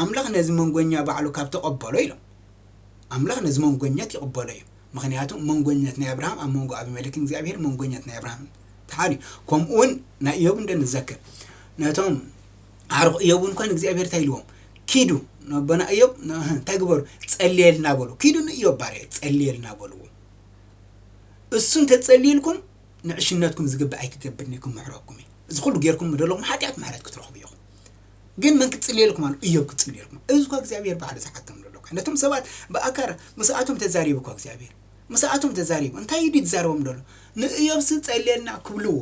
ኣምላኽ ነዚ መንጎኛ ባዕሉ ካብ ተቐበሎ ኢሎም። ኣምላኽ ነዚ መንጎኘት ይቕበሎ እዩ። ምኽንያቱ መንጎኘት ናይ ኣብርሃም ኣብ መንጎ ኣቢመሌክን እግዚኣብሔር መንጎኘት ናይ ኣብርሃም ተሓሪ። ከምኡ እውን ናይ እዮብ እንደ ንዘክር። ነቶም ኣዕሩኽ እዮብ እውን ኮን እግዚኣብሔር እንታይ ኢልዎም? ኪዱ፣ ነቦና እዮብ፣ ን-፣ እንታይ ግበሩ? ጸልየልና በሉ። ኪዱ ንእዮብ ባርያ ጸልየልና በልዎ። እሱ እንተጸልይልኩም ንዕሽነትኩም ዝግባእ ኣይክገብርን እየ፣ ክምሕረኩም እየ። እዚ ኩሉ ጌርኩም ዘለኹም ሓጢኣት ምሕረት ክትረኽቡ ኢኹም። ግን መን ክትጽልየልኩም ኣሎ? እዮብ ክትጽልየልኩም። እዚ እኳ እግዚኣብሔር ባዕሉ ዝሓቶም ዘሎ እኳ። ነቶም ሰባት ብኣካል ምስኣቶም ተዛሪቡ እኳ እግዚኣብሔር። ምስኣቶም ተዛሪቡ። እንታይ እዩ ድዩ ዝዛረቦም ዘሎ? ንእዮብ ሲ ጸልየልና ክብልዎ።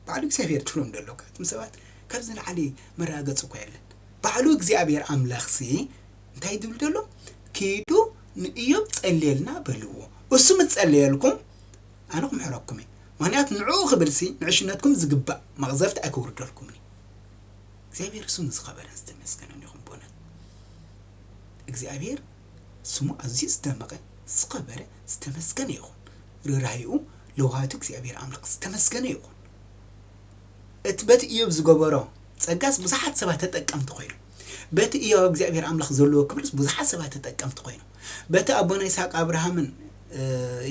ባዕሉ እግዚኣብሔር ትብሎም ዘሎ እኳ። እቶም ሰባት ካብዚ ንላዕሊ መረጋገጺ እኳ የለን። ባዕሉ እግዚኣብሔር ኣምላኽ ሲ እንታይ ድብል ዘሎ? ኪዱ ንእዮብ ጸልየልና በልዎ። እሱ ምስ ጸለየልኩም ኣነ ክምሕረኩም እየ። ምኽንያቱ ንዕኡ ክብል ሲ ንዕሽነትኩም ዝግባእ መቕዘፍቲ ኣይከውርደልኩምን እዩ። እግዚኣብሔር ስሙ ዝኸበረን ዝተመስገነን ይኹን። ብእውነት እግዚኣብሔር ስሙ ኣዝዩ ዝደመቐ፣ ዝኸበረ፣ ዝተመስገነ ይኹን። ርህራሄኡ ለውሃቱ እግዚኣብሔር ኣምላኽ ዝተመስገነ ይኹን። እቲ በቲ እዮብ ዝገበሮ ጸጋስ ብዙሓት ሰባት ተጠቀምቲ ኮይኖም። በቲ እዮብ ኣብ እግዚኣብሔር ኣምላኽ ዘለዎ ክብርስ ብዙሓት ሰባት ተጠቀምቲ ኮይኖም። በቲ ኣቦና ይስሐቅ ኣብርሃምን፣ እ፣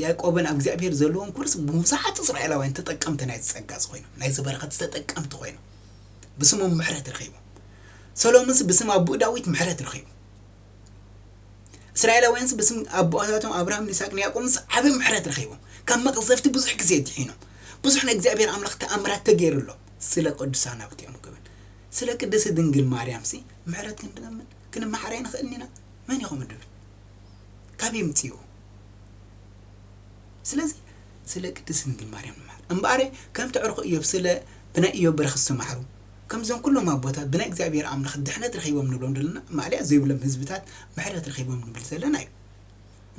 ያዕቆብን ኣብ እግዚኣብሔር ዘለዎም ክብርስ ብዙሓት እስራኤላውያን ተጠቀምቲ ናይዚ ጸጋ እዚ ኮይኖም፣ ናይዚ በረኸት ተጠቀምቲ ኮይኖም። ብስሞም ምሕረት ረኺቦም። ሰሎሞንስ ብስም ኣቦኡ ዳዊት ምሕረት ረኺቡ። እስራኤላውያንስ ብስም ኣቦታቶም ኣብርሃምን ይስሐቅን ያዕቆብንስ ዓቢ ምሕረት ረኺቦም። ካብ መቕዘፍቲ ብዙሕ ግዜ ድሒኖም። ብዙሕ ናይ እግዚኣብሔር ኣምላኽ ተኣምራት ተገይሩሎም። ስለ ቅዱሳን ኣብቲኦም ክብል። ስለ ቅድስቲ ድንግል ማርያምሲ ምሕረት ክንለምን ክንመሓር ኣይንኽእልን ኢና። መን ኢኹም ድብል? ካብ የምጽእዎ? ስለዚ ስለ ቅድስቲ ድንግል ማርያም ንመሃር። እምበኣር ከምቲ ዕርኹ እዮብ ስለ ብናይ እዮብ በረኸት ዝተማህሩ፣ ከምዞም ኩሎም ኣቦታት ብናይ እግዚኣብሔር ኣምላኽ ድሕነት ረኺቦም ንብሎም ዘለና ማእለያ ዘይብሎም ህዝብታት ምሕረት ረኺቦም ንብል ዘለና እዩ።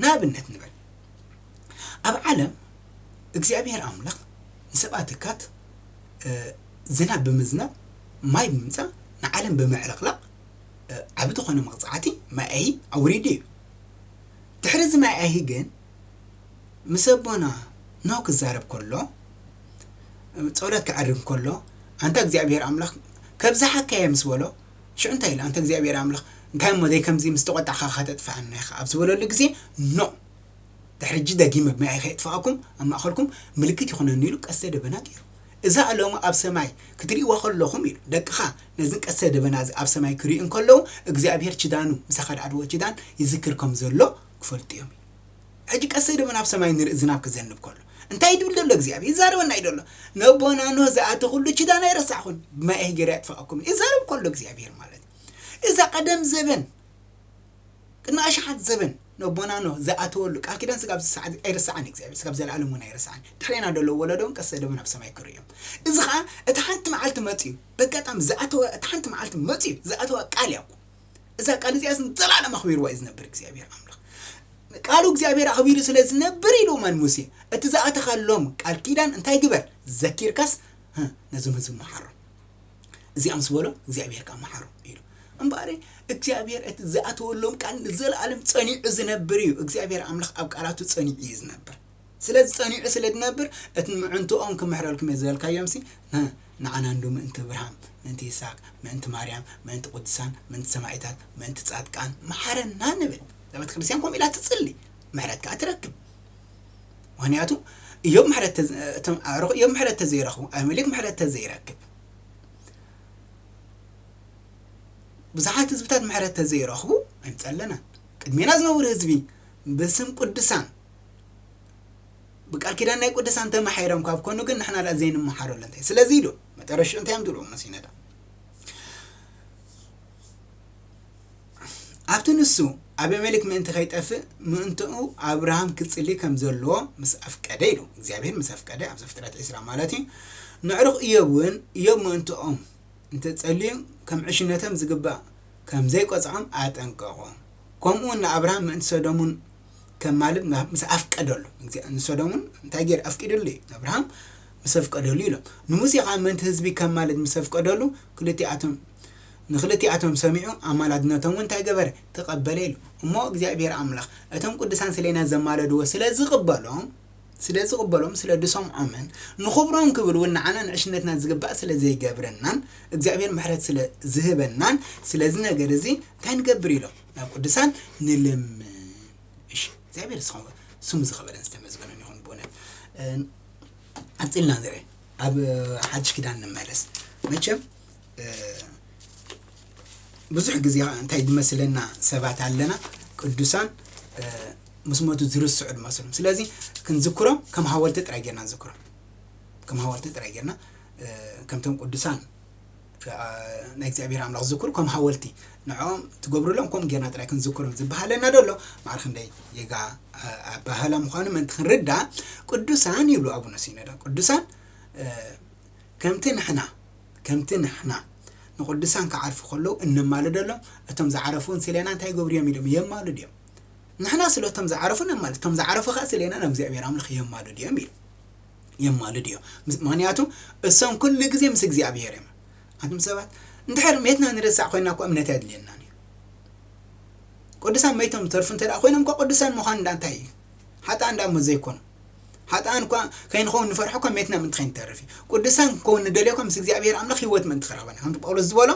ንኣብነት ንበል፣ ኣብ ዓለም እግዚኣብሔር ኣምላኽ ንሰብኣትካት ዝናብ ብምዝናብ፣ ማይ ብምምፃእ፣ ንዓለም ብምዕልቕላቕ ዓብ ዝኾነ መቕፃዕቲ ማያሂ ኣውሪዱ እዩ። ድሕሪ እዚ ማያሂ ግን ምስ ኣቦና ኖህ ክዛረብ ከሎ፣ ጸሎት ክዕርግ ከሎ፣ ኣንታ እግዚኣብሔር ኣምላኽ ከብዝሓካ እየ ምስ በሎ፣ ሽዑ እንታይ ኢሉ? ኣንታ እግዚኣብሔር ኣምላኽ እንታይ እሞ ዘይከምዚ ምስ ተቖጣዕካ ከተጥፍኣና ኢኻ ኣብ ዝበለሉ ግዜ፣ ኖ፣ ድሕሪ ሕጂ ደጊመ ብማይ ከየጥፍኣኩም ኣብ ማእኸልኩም ምልክት ይኹነኒ ኢሉ ቀስተ ደበና ገይሩ። እዛ ሎሚ ኣብ ሰማይ ክትርእይዋ ከለኹም ኢሉ ደቅኻ ነዝን ቀስተ ደበና እዚ ኣብ ሰማይ ክርእዩ እንከለዉ እግዚኣብሔር ኪዳኑ ምሳኻ ዝኣተዎ ኪዳን ይዝክር ከም ዘሎ ክፈልጡ እዮም። ሕጂ ቀስተ ደበና ኣብ ሰማይ ንርኢ ዝናብ ክዘንብ ከሎ እንታይ ይብል ዘሎ እግዚኣብሔር? ይዛረበና እዩ ዘሎ። ነቦና ኖህ ዝኣተኹሉ ኪዳን ኣይረሳዕኹን፣ ብማይ ገይረ የጥፍኣኩም ይዛረብ ከሎ እግዚኣብሔር ማለት እዩ። እዛ ቀደም ዘበን ቅድሚ ኣሽሓት ዘበን ነቦና ኖህ ዝኣተወሉ ቃል ኪዳን ስጋብ ዝሰዓት ኣይረሳዕን እግዚኣብሔር፣ ስጋብ ዘለኣለም እውን ኣይረሳዕን። ድሕሬና ደለዉ ወለዶ እውን ቀስተ ደበና ኣብ ሰማይ ክርእዮም። እዚ ኸዓ እቲ ሓንቲ መዓልቲ መፅዩ፣ በጋጣሚ ዝኣተወ እቲ ሓንቲ መዓልቲ መፅዩ ዝኣተወ ቃል እያ እኮ። እዛ ቃል እዚኣ ንዘለኣለም ኣኽቢርዋ እዩ ዝነብር እግዚኣብሔር ኣምላኽ። ቃሉ እግዚኣብሔር ኣኽቢሩ ስለ ዝነብር ኢሉ ማን ሙሴ፣ እቲ ዝኣተኻሎም ቃል ኪዳን እንታይ ግበር? ዘኪርካስ፣ ህ፣ ነዞም ህዝቢ መሓሮም። እዚኣ ምስ በሎ እግዚኣብሔር ከዓ መሓሮም ኢሉ። እምበኣር እግዚኣብሔር እቲ ዝኣተወሎም ቃል ንዘለኣለም ጸኒዑ ዝነብር እዩ። እግዚኣብሔር ኣምላኽ ኣብ ቃላቱ ጸኒዑ እዩ ዝነብር። ስለዚ ጸኒዑ ስለ ዝነብር እቲ ምዕንትኦም ክምሕረልኩም እየ ዝበልካዮም ሲ፣ ን-፣ ንዓና እንዶ ምእንቲ እብርሃም፣ ምእንቲ ይስሐቅ፣ ምእንቲ ማርያም፣ ምእንቲ ቅዱሳን፣ ምእንቲ ሰማዒታት፣ ምእንቲ ጻድቃን መሓረና ንብል። እዛ ቤተ ክርስቲያን ከምኡ ኢላ ትጽሊ፣ ምሕረት ከኣ ትረክብ። ምኽንያቱ ኢዮብ ምሕረት ተዝ-፣ እቶም ኣዕሩኽ ኢዮብ ምሕረት ተዘይረኽቡ፣ ኣቢሜሌክ ምሕረት ተዘይረክብ፣ ብዙሓት ህዝብታት ምሕረት ተዘይረኽቡ ኣይምጸለና። ቅድሜና ዝነብሩ ህዝቢ ብስም ቅዱሳን ብቃል ኪዳን ናይ ቅዱሳን ተማሒሮም ካብ ኮኑ ግን ንሕና ደኣ ዘይንመሓረሉ እንታይ? ስለዚ ኢሉ መጠረሽኡ እንታይ እዮም ዝብሉ መሲነዳ? ኣብቲ ንሱ ኣቢሜሌክ ምእንቲ ከይጠፍእ ምእንትኡ ኣብርሃም ክጽሊ ከም ዘለዎ ምስ ኣፍቀደ ኢሉ እግዚኣብሔር ምስ ኣፍቀደ ኣብ ዘፍጥረት ዕስራ ማለት እዩ። ንዕሩኽ ኢዮብ እውን ኢዮብ ምእንትኦም እንተጸልዩ ከም ዕሽነቶም ዝግባእ ከም ዘይቆጽዖም ኣጠንቀቖ። ከምኡ እውን ንኣብርሃም ምእንቲ ሰዶምን ከማልድ ምስ ኣፍቀደሉ፣ ንሰዶምን እንታይ ገይሩ? ኣፍቂድሉ እዩ። ኣብርሃም ምስ ኣፍቀደሉ ኢሎም። ንሙሴ ኸዓ ምእንቲ ህዝቢ ከማልድ ምስ ኣፍቀደሉ ክልቲኣቶም ንክልቲኣቶም ሰሚዑ ኣማላድነቶም እውን እንታይ ገበረ? ተቐበለ ኢሉ። እሞ እግዚኣብሔር ኣምላኽ እቶም ቅዱሳን ስሌና ዘማለድዎ ስለ ዝቕበሎም ስለ ዝቕበሎም ስለ ዝሰምዖምን ንኽብሮም ክብል እውን ንዓና ንዕሽነትና ዝግባእ ስለ ዘይገብረናን እግዚኣብሔር ምሕረት ስለ ዝህበናን ስለዚ ነገር እዚ እንታይ ንገብር ኢሎም ናብ ቅዱሳን ንልምን። እሺ እግዚኣብሔር ስሙ ዝኸበረን ዝተመዝገነን ይኹን ብእውነት። ቀፂልና ንርኢ ኣብ ሓድሽ ኪዳን ንመለስ። መቸም ብዙሕ ግዜ እንታይ ዝመስለና ሰባት ኣለና ቅዱሳን ምስ ሞቱ ዝርስዑ ዝመስሎም። ስለዚ ክንዝክሮም ከም ሃወልቲ ጥራይ ጌርና ንዝክሮም ከም ሃወልቲ ጥራይ ጌርና ከምቶም ቅዱሳን ናይ እግዚኣብሔር ኣምላኽ ዝክሩ ከም ሃወልቲ ንዕኦም ትገብሩሎም ከምኡ ጌርና ጥራይ ክንዝክሮም ዝበሃለና ደሎ ማዕረ ክንደይ ጌጋ ኣባህላ ምዃኑ ምእንቲ ክንርዳእ ቅዱሳን ይብሉ ኣቡነ ሲኖዳ። ቅዱሳን ከምቲ ንሕና ከምቲ ንሕና ንቅዱሳን ክዓርፉ ከለዉ እነማልደሎም እቶም ዝዓረፉ እውን ስሌና እንታይ ይገብሩ እዮም ኢሎም የማልዱ እዮም። ንሕና ስለ እቶም ዝዓረፉ ነማልድ እቶም ዝዓረፉ ከዓ ስሌና ናብ እግዚኣብሔር ኣምላኽ የማልዱ እዮም ኢሉ የማልዱ እዮም። ምክንያቱ እሶም ኩሉ ግዜ ምስ እግዚኣብሔር እዮም። ኣንቱም ሰባት እንድሕር ሜትና ንረሳዕ ኮይና እኮ እምነት ኣየድልየናን እዩ። ቅዱሳን መይቶም ዝተርፉ እንተ ኮይኖም እኮ ቅዱሳን ምዃን እንዳ እንታይ እዩ? ሓጣን እንዳ እሞ ዘይኮኑ ሓጣን እኳ ከይንኸውን ንፈርሖ እኳ ሜትና ምእንቲ ከይንተርፍ እዩ። ቅዱሳን ክንከውን ንደልዮ እኳ ምስ እግዚኣብሔር ኣምላኽ ህይወት ምእንቲ ክረኽበና ከምቲ ጳውሎስ ዝበሎ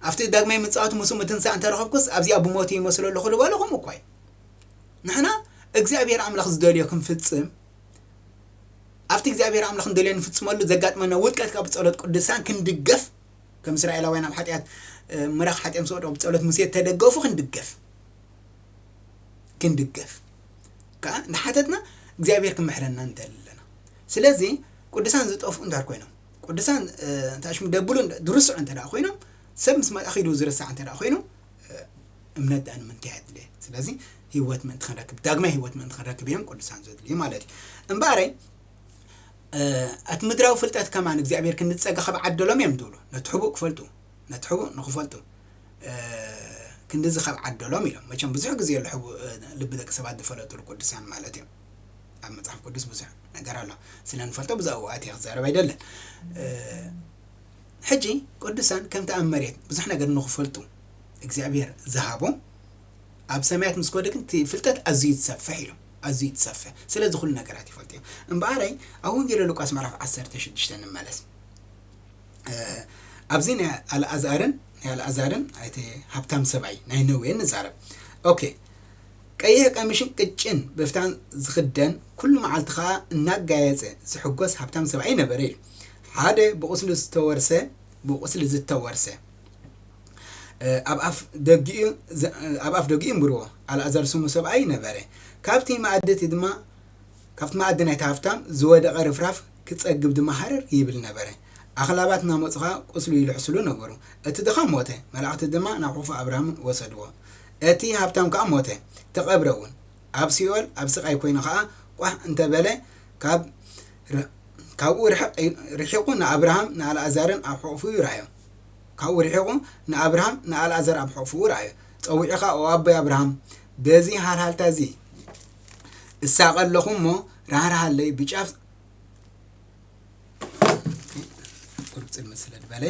ኣብቲ ዳግማይ ምጽኣቱ ምስኡ ምትንሳእ እንተረኸብኩስ ኣብዚኣ ብሞት ይመስሎ ኣለኹ ዝበሎ ከምኡ እኳ እዩ። ንሕና እግዚኣብሔር ኣምላኽ ዝደልዮ ክንፍጽም ኣብቲ እግዚኣብሔር ኣምላኽ ንደልዮ ንፍጽመሉ ዘጋጥመና ውድቀት ካብ ጸሎት ቅዱሳን ክንድገፍ ከም እስራኤላውያን ኣብ ሓጢኣት ምራኽ ሓጢኦም ዝወድቁ ብጸሎት ሙሴ ተደገፉ ክንድገፍ ክንድገፍ ከዓ ንሓተትና እግዚኣብሔር ክምሕረና ንደሊ ኣለና። ስለዚ ቅዱሳን ዝጠፍኡ እንድሕር ኮይኖም ቅዱሳን እንታይ ሽሙ ደብሉ ዝርስዑ እንተ ኮይኖም ሰብ ምስ መጣ ኺዱ ዝርሳዕ እንተ ኮይኑ እምነት ደኣ ንምንታይ ኣድልየ? ስለዚ ህይወት ምእንቲ ክንረክብ ዳግማይ ህይወት ምእንቲ ክንረክብ እዮም ቅዱሳን ዘድልዩ ማለት እዩ። እምበኣረይ እቲ ምድራዊ ፍልጠት ከማን እግዚኣብሔር ክንዲ ጸጋ ካብ ዓደሎም እዮም ትብሉ። ነቲ ሕቡእ ክፈልጡ፣ ነቲ ሕቡእ ንኽፈልጡ ክንድዚ ካብ ዓደሎም ኢሎም። መቸም ብዙሕ ግዜ ኣሎ ሕቡእ ልቢ ደቂ ሰባት ዝፈለጡሉ ቅዱሳን ማለት እዮም። ኣብ መጽሓፍ ቅዱስ ብዙሕ ነገር ኣሎ። ስለ ንፈልጦ ብዛዕባኡ ኣትየ ክዛረብ ኣይደለን። ሕጂ ቅዱሳን ከምቲ ኣብ መሬት ብዙሕ ነገር ንኽፈልጡ እግዚኣብሔር ዝሃቦም፣ ኣብ ሰማያት ምስ ከዱ ግን እቲ ፍልጠት ኣዝዩ ዝሰፍሕ ኢሎም፣ ኣዝዩ ዝሰፍሕ። ስለዚ ኩሉ ነገራት ይፈልጡ እዮም። እምበኣረይ ኣብ ወንጌለ ሉቃስ ምዕራፍ ዓሰርተ ሽዱሽተ ንመለስ። ኣብዚ ናይ ኣልኣዛርን ናይ ኣልኣዛርን ኣይተ ሃብታም ሰብኣይ ናይ ነዌን ንዛረብ። ኦኬ፣ ቀይሕ ቀሚሽን ቅጭን በፍታን ዝኽደን፣ ኩሉ መዓልቲ ኸኣ እናጋየጸ ዝሕጎስ ሃብታም ሰብኣይ ነበረ ኢሉ። ሓደ ብቑስሊ ዝተወርሰ ብቑስሊ ዝተወርሰ ኣብ ኣፍ ደጊኡ ኣብ ኣፍ ደጊኡ እምብርዎ ኣልኣዛር ስሙ ሰብኣይ ነበረ። ካብቲ መኣዲ እቲ ድማ ካብቲ መኣዲ ናይቲ ሃብታም ዝወደቐ ርፍራፍ ክጸግብ ድማ ሃረር ይብል ነበረ። ኣኽላባት እናመጹ ኸኣ ቁስሉ ይልሕስሉ ነበሩ። እቲ ድኻ ሞተ፣ መላእኽቲ ድማ ናብ ሕቑፎ ኣብርሃም ወሰድዎ። እቲ ሃብታም ከኣ ሞተ፣ ተቐብረ እውን። ኣብ ሲኦል ኣብ ስቓይ ኮይኑ ኸኣ ቋሕ እንተበለ ካብ ካብኡ ርሒቑ ንኣብርሃም ንኣልኣዛርን ኣብ ሕቑፉ ይረኣዮ። ካብኡ ርሒቑ ንኣብርሃም ንኣልኣዛር ኣብ ሕቑፉ ረኣዮ። ጸዊዑ ኸኣ ኦ ኣቦይ ኣብርሃም በዚ ሃልሃልታ እዚ እሳቐ ኣለኹ እሞ ራህርሃለይ ብጫፍ ቁርብ ጽልምት ስለ ዝበለ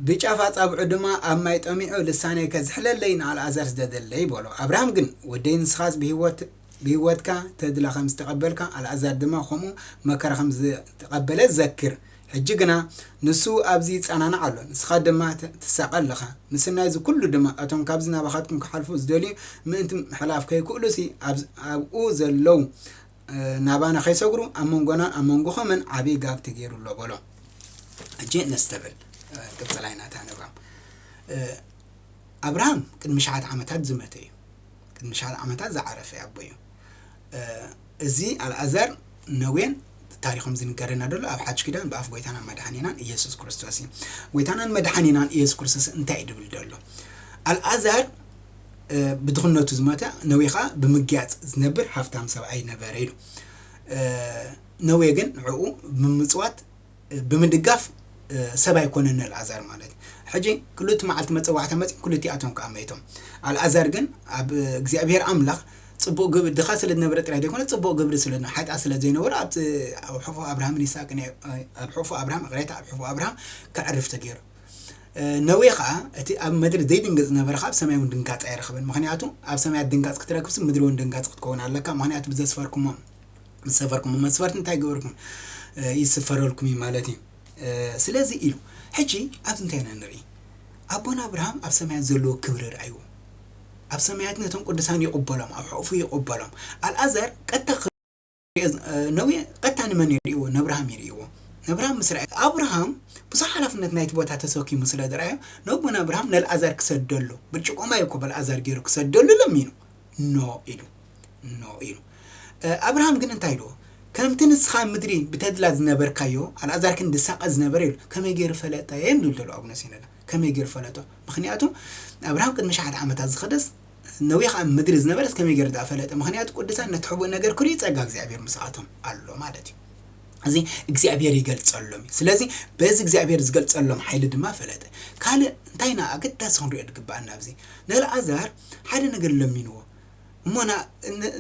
ብጫፍ ኣጻብዑ ድማ ኣብ ማይ ጠሚዑ ልሳነይ ከዝሕለለይ ንኣልኣዛር ስደደለይ በሎ። ኣብርሃም ግን ወደይ ንስኻስ ብህይወት ብህይወትካ ተድላ ከም ዝተቐበልካ ኣልኣዛር ድማ ከምኡ መከራ ከም ዝተቐበለ ዘክር። ሕጂ ግና ንሱ ኣብዚ ይጸናናዕ ኣሎ፣ ንስኻ ድማ ትሳቐ ኣለኻ። ምስናይ እዚ ኩሉ ድማ እቶም ካብዚ ናባኻትኩም ክሓልፉ ዝደልዩ ምእንቲ ምሕላፍ ከይክእሉሲ ኣብኡ ዘለዉ ናባና ከይሰግሩ ኣብ መንጎናን ኣብ መንጎኹምን ዓብዪ ጋግ ተገይሩ ኣሎ በሎ። ሕጂ ነስተብል። ቅጽላይ ናታ ንብራም ኣብርሃም ቅድሚ ሸሓት ዓመታት ዝመተ እዩ። ቅድሚ ሸሓት ዓመታት ዝዓረፈ ኣቦ እዩ። እዚ ኣልኣዛር ነዌን ታሪኾም ዝንገረና ደሎ ኣብ ሓድሽ ኪዳን ብኣፍ ጎይታና መድሓኒናን ኢየሱስ ክርስቶስ እዩ። ጎይታናን መድሓኒናን ኢየሱስ ክርስቶስ እንታይ እዩ ድብል ደሎ? ኣልኣዛር ብድኽነቱ ዝመተ፣ ነዌ ኸዓ ብምግያፅ ዝነብር ሃፍታም ሰብኣይ ነበረ ኢሉ። ነዌ ግን ንዕኡ ብምምፅዋት ብምድጋፍ ሰብ ኣይኮነን ኣልኣዛር ማለት እዩ። ሕጂ ክልቱ መዓልቲ መፀዋዕታ መፂኡ ክልቲኣቶም ከዓ መይቶም። ኣልኣዛር ግን ኣብ እግዚኣብሔር ኣምላኽ ፅቡቕ ግብሪ ድኻ ስለ ዝነበረ ጥራይ ዘይኮነ ፅቡቕ ግብሪ ስለ ሓጢኣት ስለ ዘይነበሩ ኣብ ሕፎ ኣብርሃምን ይስሐቅን ኣብ ሕፎ ኣብርሃም እቕሬታ ኣብ ሕፎ ኣብርሃም ከዕርፍ ተገይሩ። ነዌ ከዓ እቲ ኣብ ምድሪ ዘይድንገፅ ዝነበረ ከዓ ኣብ ሰማይ እውን ድንጋፅ ኣይረኸበን። ምክንያቱ ኣብ ሰማያት ድንጋፅ ክትረክብሲ ምድሪ እውን ድንጋፅ ክትከውን ኣለካ። ምክንያቱ ብዘስፈርኩሞ ዝሰፈርኩም መስፈርቲ እንታይ ገበርኩም ይስፈረልኩም እዩ ማለት እዩ። ስለዚ ኢሉ ሕጂ ኣብዚ እንታይ ኢና ንርኢ? ኣቦና ኣብርሃም ኣብ ሰማያት ዘለዎ ክብሪ ርኣይዎ። ኣብ ሰማያት ነቶም ቅዱሳን ይቕበሎም፣ ኣብ ሕቑፉ ይቕበሎም። ኣልኣዛር ቀጥታ ነዊ ቀጥታ ንመን ይርእይዎ? ነብርሃም ይርእይዎ። ነብርሃም ምስ ረኣየ ኣብርሃም ብዙሕ ሓላፍነት ናይቲ ቦታ ተሰኪሙ ስለ ዝረኣዮ ነቦና ኣብርሃም ነልኣዛር ክሰደሉ ብርጭቆ ማይ እኮ በልኣዛር ገይሩ ክሰደሉ ለሚኑ። ኖ ኢሉ ኖ ኢሉ። ኣብርሃም ግን እንታይ ኢልዎ? ከምቲ ንስኻ ምድሪ ብተድላ ዝነበርካዮ ኣልኣዛር ግን ድሳቐ ዝነበረ ኢሉ። ከመይ ገይሩ ፈለጠ እዮም ዝብል ዘለዉ ኣቡነ ሲኖዳ። ከመይ ገይሩ ፈለጦ? ምኽንያቱ ኣብርሃም ቅድሚ ሸሓት ዓመታት ዝኸደስ ነዊሕ ኣብ ምድሪ ዝነበረስ ከመይ ገይሩ ደኣ ፈለጠ? ምኽንያቱ ቅዱሳን ነቲ ሕቡእ ነገር ክርእዩ ጸጋ እግዚኣብሔር ምስኣቶም ኣሎ ማለት እዩ። እዚ እግዚኣብሔር ይገልጸሎም እዩ። ስለዚ በዚ እግዚኣብሔር ዝገልጸሎም ሓይሊ ድማ ፈለጠ። ካልእ እንታይ ኢና ኣገዳሲ ክንሪኦ ዝግብኣና ኣብዚ? ነልኣዛር ሓደ ነገር ለሚንዎ። እሞ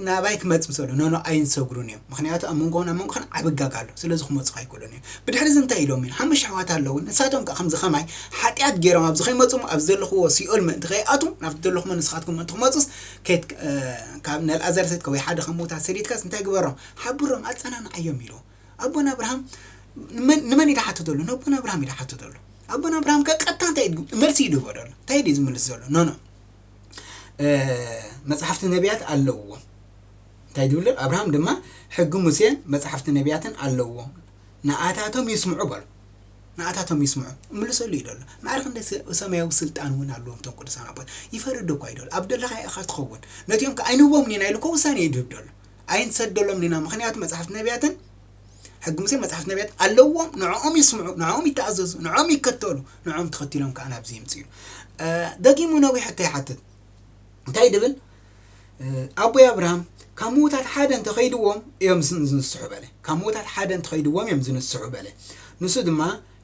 ናባይ ክመጽእ ምስ በሎ ኖኖ ኣይንሰግሩን እዮም። ምኽንያቱ ኣብ መንጎን ኣብ መንጎኽን ዓቢ ጋግ ኣሎ። ስለዚ ክመጹ ኣይክእሉን እዮም። ብድሕሪ እዚ እንታይ ኢሎም እዮም? ሓሙሽተ ኣሕዋት ኣለውን። ንሳቶም ከኣ ከምዚ ከማይ ሓጢኣት ገይሮም ኣብዚ ከይመጹ እሞ ኣብዚ ዘለኽዎ ሲኦል ምእንቲ ከይኣትዉ ናብቲ ዘለኹሞ ንስኻትኩም ምእንቲ ክመጹስ ከይት ካብ ነልኣዛር ሰድካ ወይ ሓደ ካብ ምዉታት ሰዲድካስ እንታይ ግበሮም? ሓብሮም ኣጸናንዓዮም ኢሉ። ኣቦና ኣብርሃም ንመን ንመን እዩ ዝሓትተሉ? ነቦና ኣብርሃም እዩ ዝሓትተሉ። ኣቦና ኣብርሃም ከ ቀጥታ እንታይ እዩ መልሲ እዩ ዝህቦ ዘሎ? እንታይ እዩ ዝምልስ ዘሎ? ኖ ኖ መጽሓፍቲ ነቢያት ኣለውዎ። እንታይ ዝብል ኣብርሃም ድማ ሕጊ ሙሴን መጽሓፍቲ ነቢያትን ኣለውዎ። ንኣታቶም ይስምዑ በሉ። ንኣታቶም ይስምዑ እምልሰሉ እዩ ዘሎ። ማዕረ ክንደ ሰማያዊ ስልጣን እውን ኣለዎም እቶም ቅዱሳን ኣቦት። ይፈርድ እኳ እዩ ዘሎ። ኣብ ደለኻ ኢኻ ትኸውን። ነቲኦም ከ ኣይንህቦም ኢና ኢሉ እኮ ውሳኔ እዩ ድህብ ዘሎ። ኣይንሰደሎም ኢና። ምኽንያቱ መጽሓፍቲ ነቢያትን ሕጊ ሙሴ መጽሓፍቲ ነቢያት ኣለዎም። ንዕኦም ይስምዑ፣ ንዕኦም ይተኣዘዙ፣ ንዕኦም ይከተሉ፣ ንዕኦም ተኸቲሎም ከዓ ናብዚ ይምፅኡ። ደጊሙ ነዊሕ ሕቶ ይሓትት። እንታይ ድብል? ኣቦይ ኣብርሃም ካብ ምዉታት ሓደ እንተኸይድዎም እዮም ዝን- ዝንስሑ በለ። ካብ ምዉታት ሓደ እንተኸይድዎም እዮም ዝንስሑ በለ። ንሱ ድማ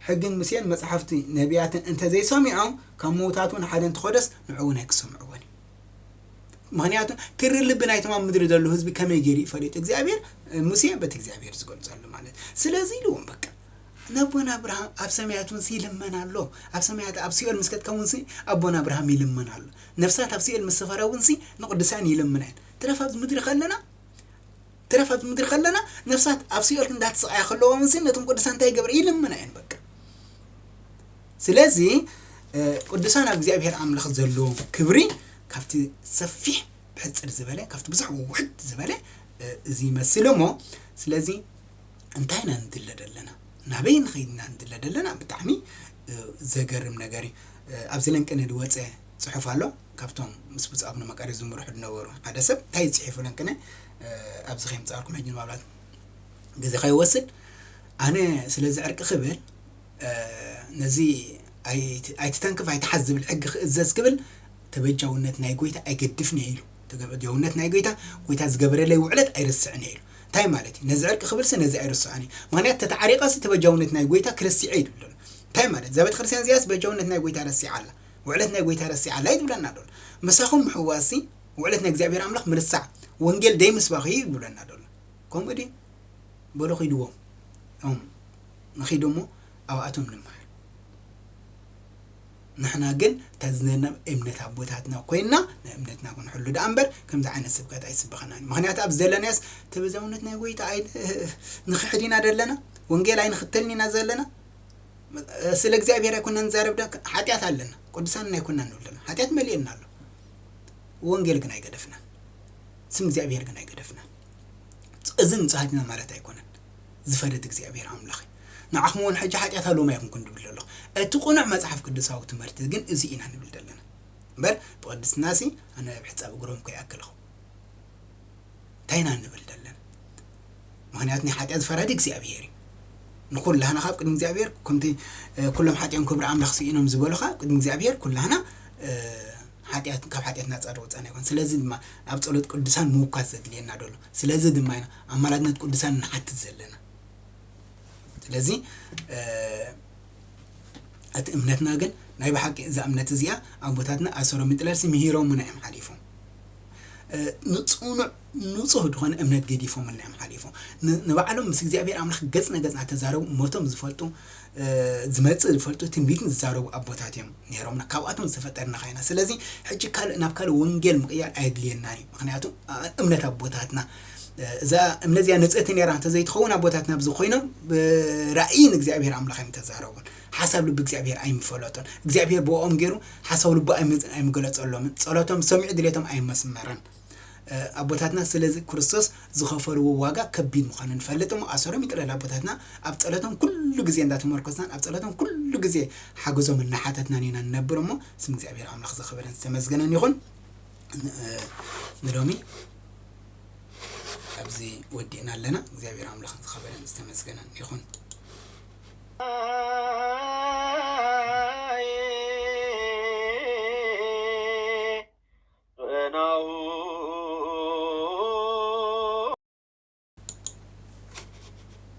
ሕግን ሙሴን መጽሓፍቲ ነቢያትን እንተዘይሰሚዖም ካብ ምዉታት እውን ሓደ እንተኾደስ ንዑ እውን ኣይክሰምዕዎን እዩ። ምኽንያቱ ክሪ ልቢ ናይቶም ኣብ ምድሪ ዘለዉ ህዝቢ ከመይ ገይሩ እዩ ፈሊጡ እግዚኣብሔር? ሙሴ በቲ እግዚኣብሔር ዝገልጸሉ ማለት። ስለዚ ኢልዎም በቃ ነቦና ኣብርሃም ኣብ ሰማያት እውን ይልመን ኣሎ። ኣብ ሰማያት ኣብ ሲኦል ምስ ከድካ እውን ኣቦና ኣብርሃም ይልመን ኣሎ። ነፍሳት ኣብ ሲኦል ምስ ሰፈራ እውን ንቅዱሳን ይልምና እየን። ትረፍ ኣብዚ ምድሪ ከለና ትረፍ ኣብዚ ምድሪ ከለና ነፍሳት ኣብ ሲኦል እንዳተሰቃያ ከለዋ እውን ነቶም ቅዱሳን እንታይ ይገብር ይልምና እየን በቃ። ስለዚ ቅዱሳን ኣብ እግዚኣብሔር ኣምላኽ ዘለዎም ክብሪ ካብቲ ሰፊሕ ብሕፅር ዝበለ ካብቲ ብዙሕ ውሕድ ዝበለ እዚ ይመስል እሞ ስለዚ እንታይ ኢና ንድለ ዘለና ናበይ ንኸይድና ንድለ ዘለና ብጣዕሚ ዘገርም ነገር እዩ። ኣብዚ ለንቅነ ዝወፀ ፅሑፍ ኣሎ ካብቶም ምስ ብፁዕ ኣቡነ መቃርዮስ ዝምርሑ ዝነበሩ ሓደ ሰብ እንታይ እዩ ፅሒፉ ለንቅነ ኣብዚ ከየምፃእልኩም ሕጂ ንማብላት ግዜ ከይወስድ ኣነ ስለዚ ዕርቂ ክብል ነዚ ኣይትተንክፍ ኣይትሓዝ ዝብል ሕጊ ክእዘዝ ክብል ተበጃውነት ናይ ጎይታ ኣይገድፍን እየ ኢሉ። ተበጃውነት ናይ ጎይታ ጎይታ ዝገበረለይ ውዕለት ኣይርስዕን እየ ኢሉ። እንታይ ማለት እዩ? ነዚ ዕርቂ ክብልሲ ነዚ ኣይርስዖን እዩ። ምክንያት ተተዓሪቀሲ ተበጃውነት ናይ ጎይታ ክርስዕ እዩ ዝብለሉ። እንታይ ማለት እዛ ቤተክርስትያን እዚኣስ በጃውነት ናይ ጎይታ ረሲዓ ኣላ፣ ውዕለት ናይ ጎይታ ረሲዓ ኣላ እዩ ዝብለና ዘሎ። ምሳኹም ምሕዋሲ ውዕለት ናይ እግዚኣብሔር ኣምላኽ ምርሳዕ ወንጌል ደይ ምስባኽ እዩ ዝብለና ዘሎ። ከምኡ ድዩ? በሎ ኺድዎም እዮም ንኺዱ እሞ ኣብኣቶም ንምሃር። ንሕና ግን ተዝነና እምነት ኣቦታትና ኮይንና ንእምነትና ክንሕሉ ደኣ እምበር ከምዚ ዓይነት ስብከት ኣይስበኸናን። ምኽንያቱ ኣብ ዘለናያስ ተበዛውነት ናይ ጎይታ ኣይ ንኽሕድ ኢና ዘለና፣ ወንጌል ኣይንኽተልን ኢና ዘለና። ስለ እግዚኣብሔር ኣይኮና ንዛረብ ዳ ሓጢኣት ኣለና፣ ቅዱሳን ኣይኮና ንብል ዘለና። ሓጢኣት መሊእና ኣሎ፣ ወንጌል ግን ኣይገደፍናን፣ ስም እግዚኣብሔር ግን ኣይገደፍናን። እዚ ንጹሃት ኢና ማለት ኣይኮነን። ዝፈርድ እግዚኣብሔር ኣምላኽ እዩ። ንዓኹም እውን ሕጂ ሓጢኣት ኣለዎም ኣይኮንኩን ድብል ዘለኹ። እቲ ቅኑዕ መጽሓፍ ቅዱሳዊ ትምህርቲ ግን እዚ ኢና ንብል ዘለና እምበር ብቅድስናሲ ኣነ ብሕጻብ እግሮም እኮ ይኣክልኹ እንታይ ኢና ንብል ዘለና? ምኽንያቱ ናይ ሓጢኣት ፈራዲ እግዚኣብሔር እዩ። ንኩላህና ካብ ቅድሚ እግዚኣብሔር ከምቲ ኩሎም ሓጢኦም ክብሪ ኣምላኽ ስኢኖም ዝበሉኻ ቅድሚ እግዚኣብሔር ኩላህና ሓጢኣት ካብ ሓጢኣት ናፃ ዝወፃና ይኮን። ስለዚ ድማ ኣብ ፀሎት ቅዱሳን ምውካስ ዘድልየና ደሎ። ስለዚ ድማ ኢና ኣማላድነት ቅዱሳን ንሓትት ዘለና። ስለዚ እቲ እምነትና ግን ናይ ብሓቂ እዛ እምነት እዚኣ ኣቦታትና ኣሰሮም ይጥለልሲ ምሂሮምና እዮም ሓሊፎም። ንፁኑዕ ንፁህ ዝኾነ እምነት ገዲፎምልና እዮም ሓሊፎም። ንባዕሎም ምስ እግዚኣብሔር ኣምላኽ ገጽ ነገጽ እናተዛረቡ ሞቶም ዝፈልጡ ዝመጽእ ዝፈልጡ ትንቢትን ዝዛረቡ ኣቦታት እዮም ነይሮምና። ካብኣቶም ዝተፈጠርና ኻይና። ስለዚ ሕጂ ካልእ ናብ ካልእ ወንጌል ምቕያር ኣየድልየናን እዩ። ምክንያቱ እምነት ኣቦታትና እዛ እምነት እዚኣ ንጽእቲ ነይራ እንተዘይትኸውን ኣቦታትና ኣብዚ ኮይኖም ብራእይ ንእግዚኣብሔር ኣምላኽ እዮም ተዛረቡን ሓሳብ ልቢ እግዚኣብሔር ኣይምፈለጦን። እግዚኣብሔር ብኦም ገይሩ ሓሳብ ልቡ ኣይምገለጸሎምን ጸሎቶም ሰሚዑ ድሌቶም ኣይመስመረን። ኣቦታትና ስለዚ ክርስቶስ ዝኸፈልዎ ዋጋ ከቢድ ምዃኑ ንፈልጥ እሞ ኣሰሮም ይጥለል ኣቦታትና ኣብ ጸሎቶም ኩሉ ግዜ እንዳተመርኮስናን ኣብ ጸሎቶም ኩሉ ግዜ ሓገዞም እናሓተትናን ኢና ንነብር እሞ ስም እግዚኣብሔር ኣምላኽ ዝኸበረን ዝተመዝገነን ይኹን። ንሎሚ ኣብዚ ወዲእና ኣለና። እግዚኣብሔር ኣምላኽ ዝኸበረን ዝተመዝገነን ይኹን።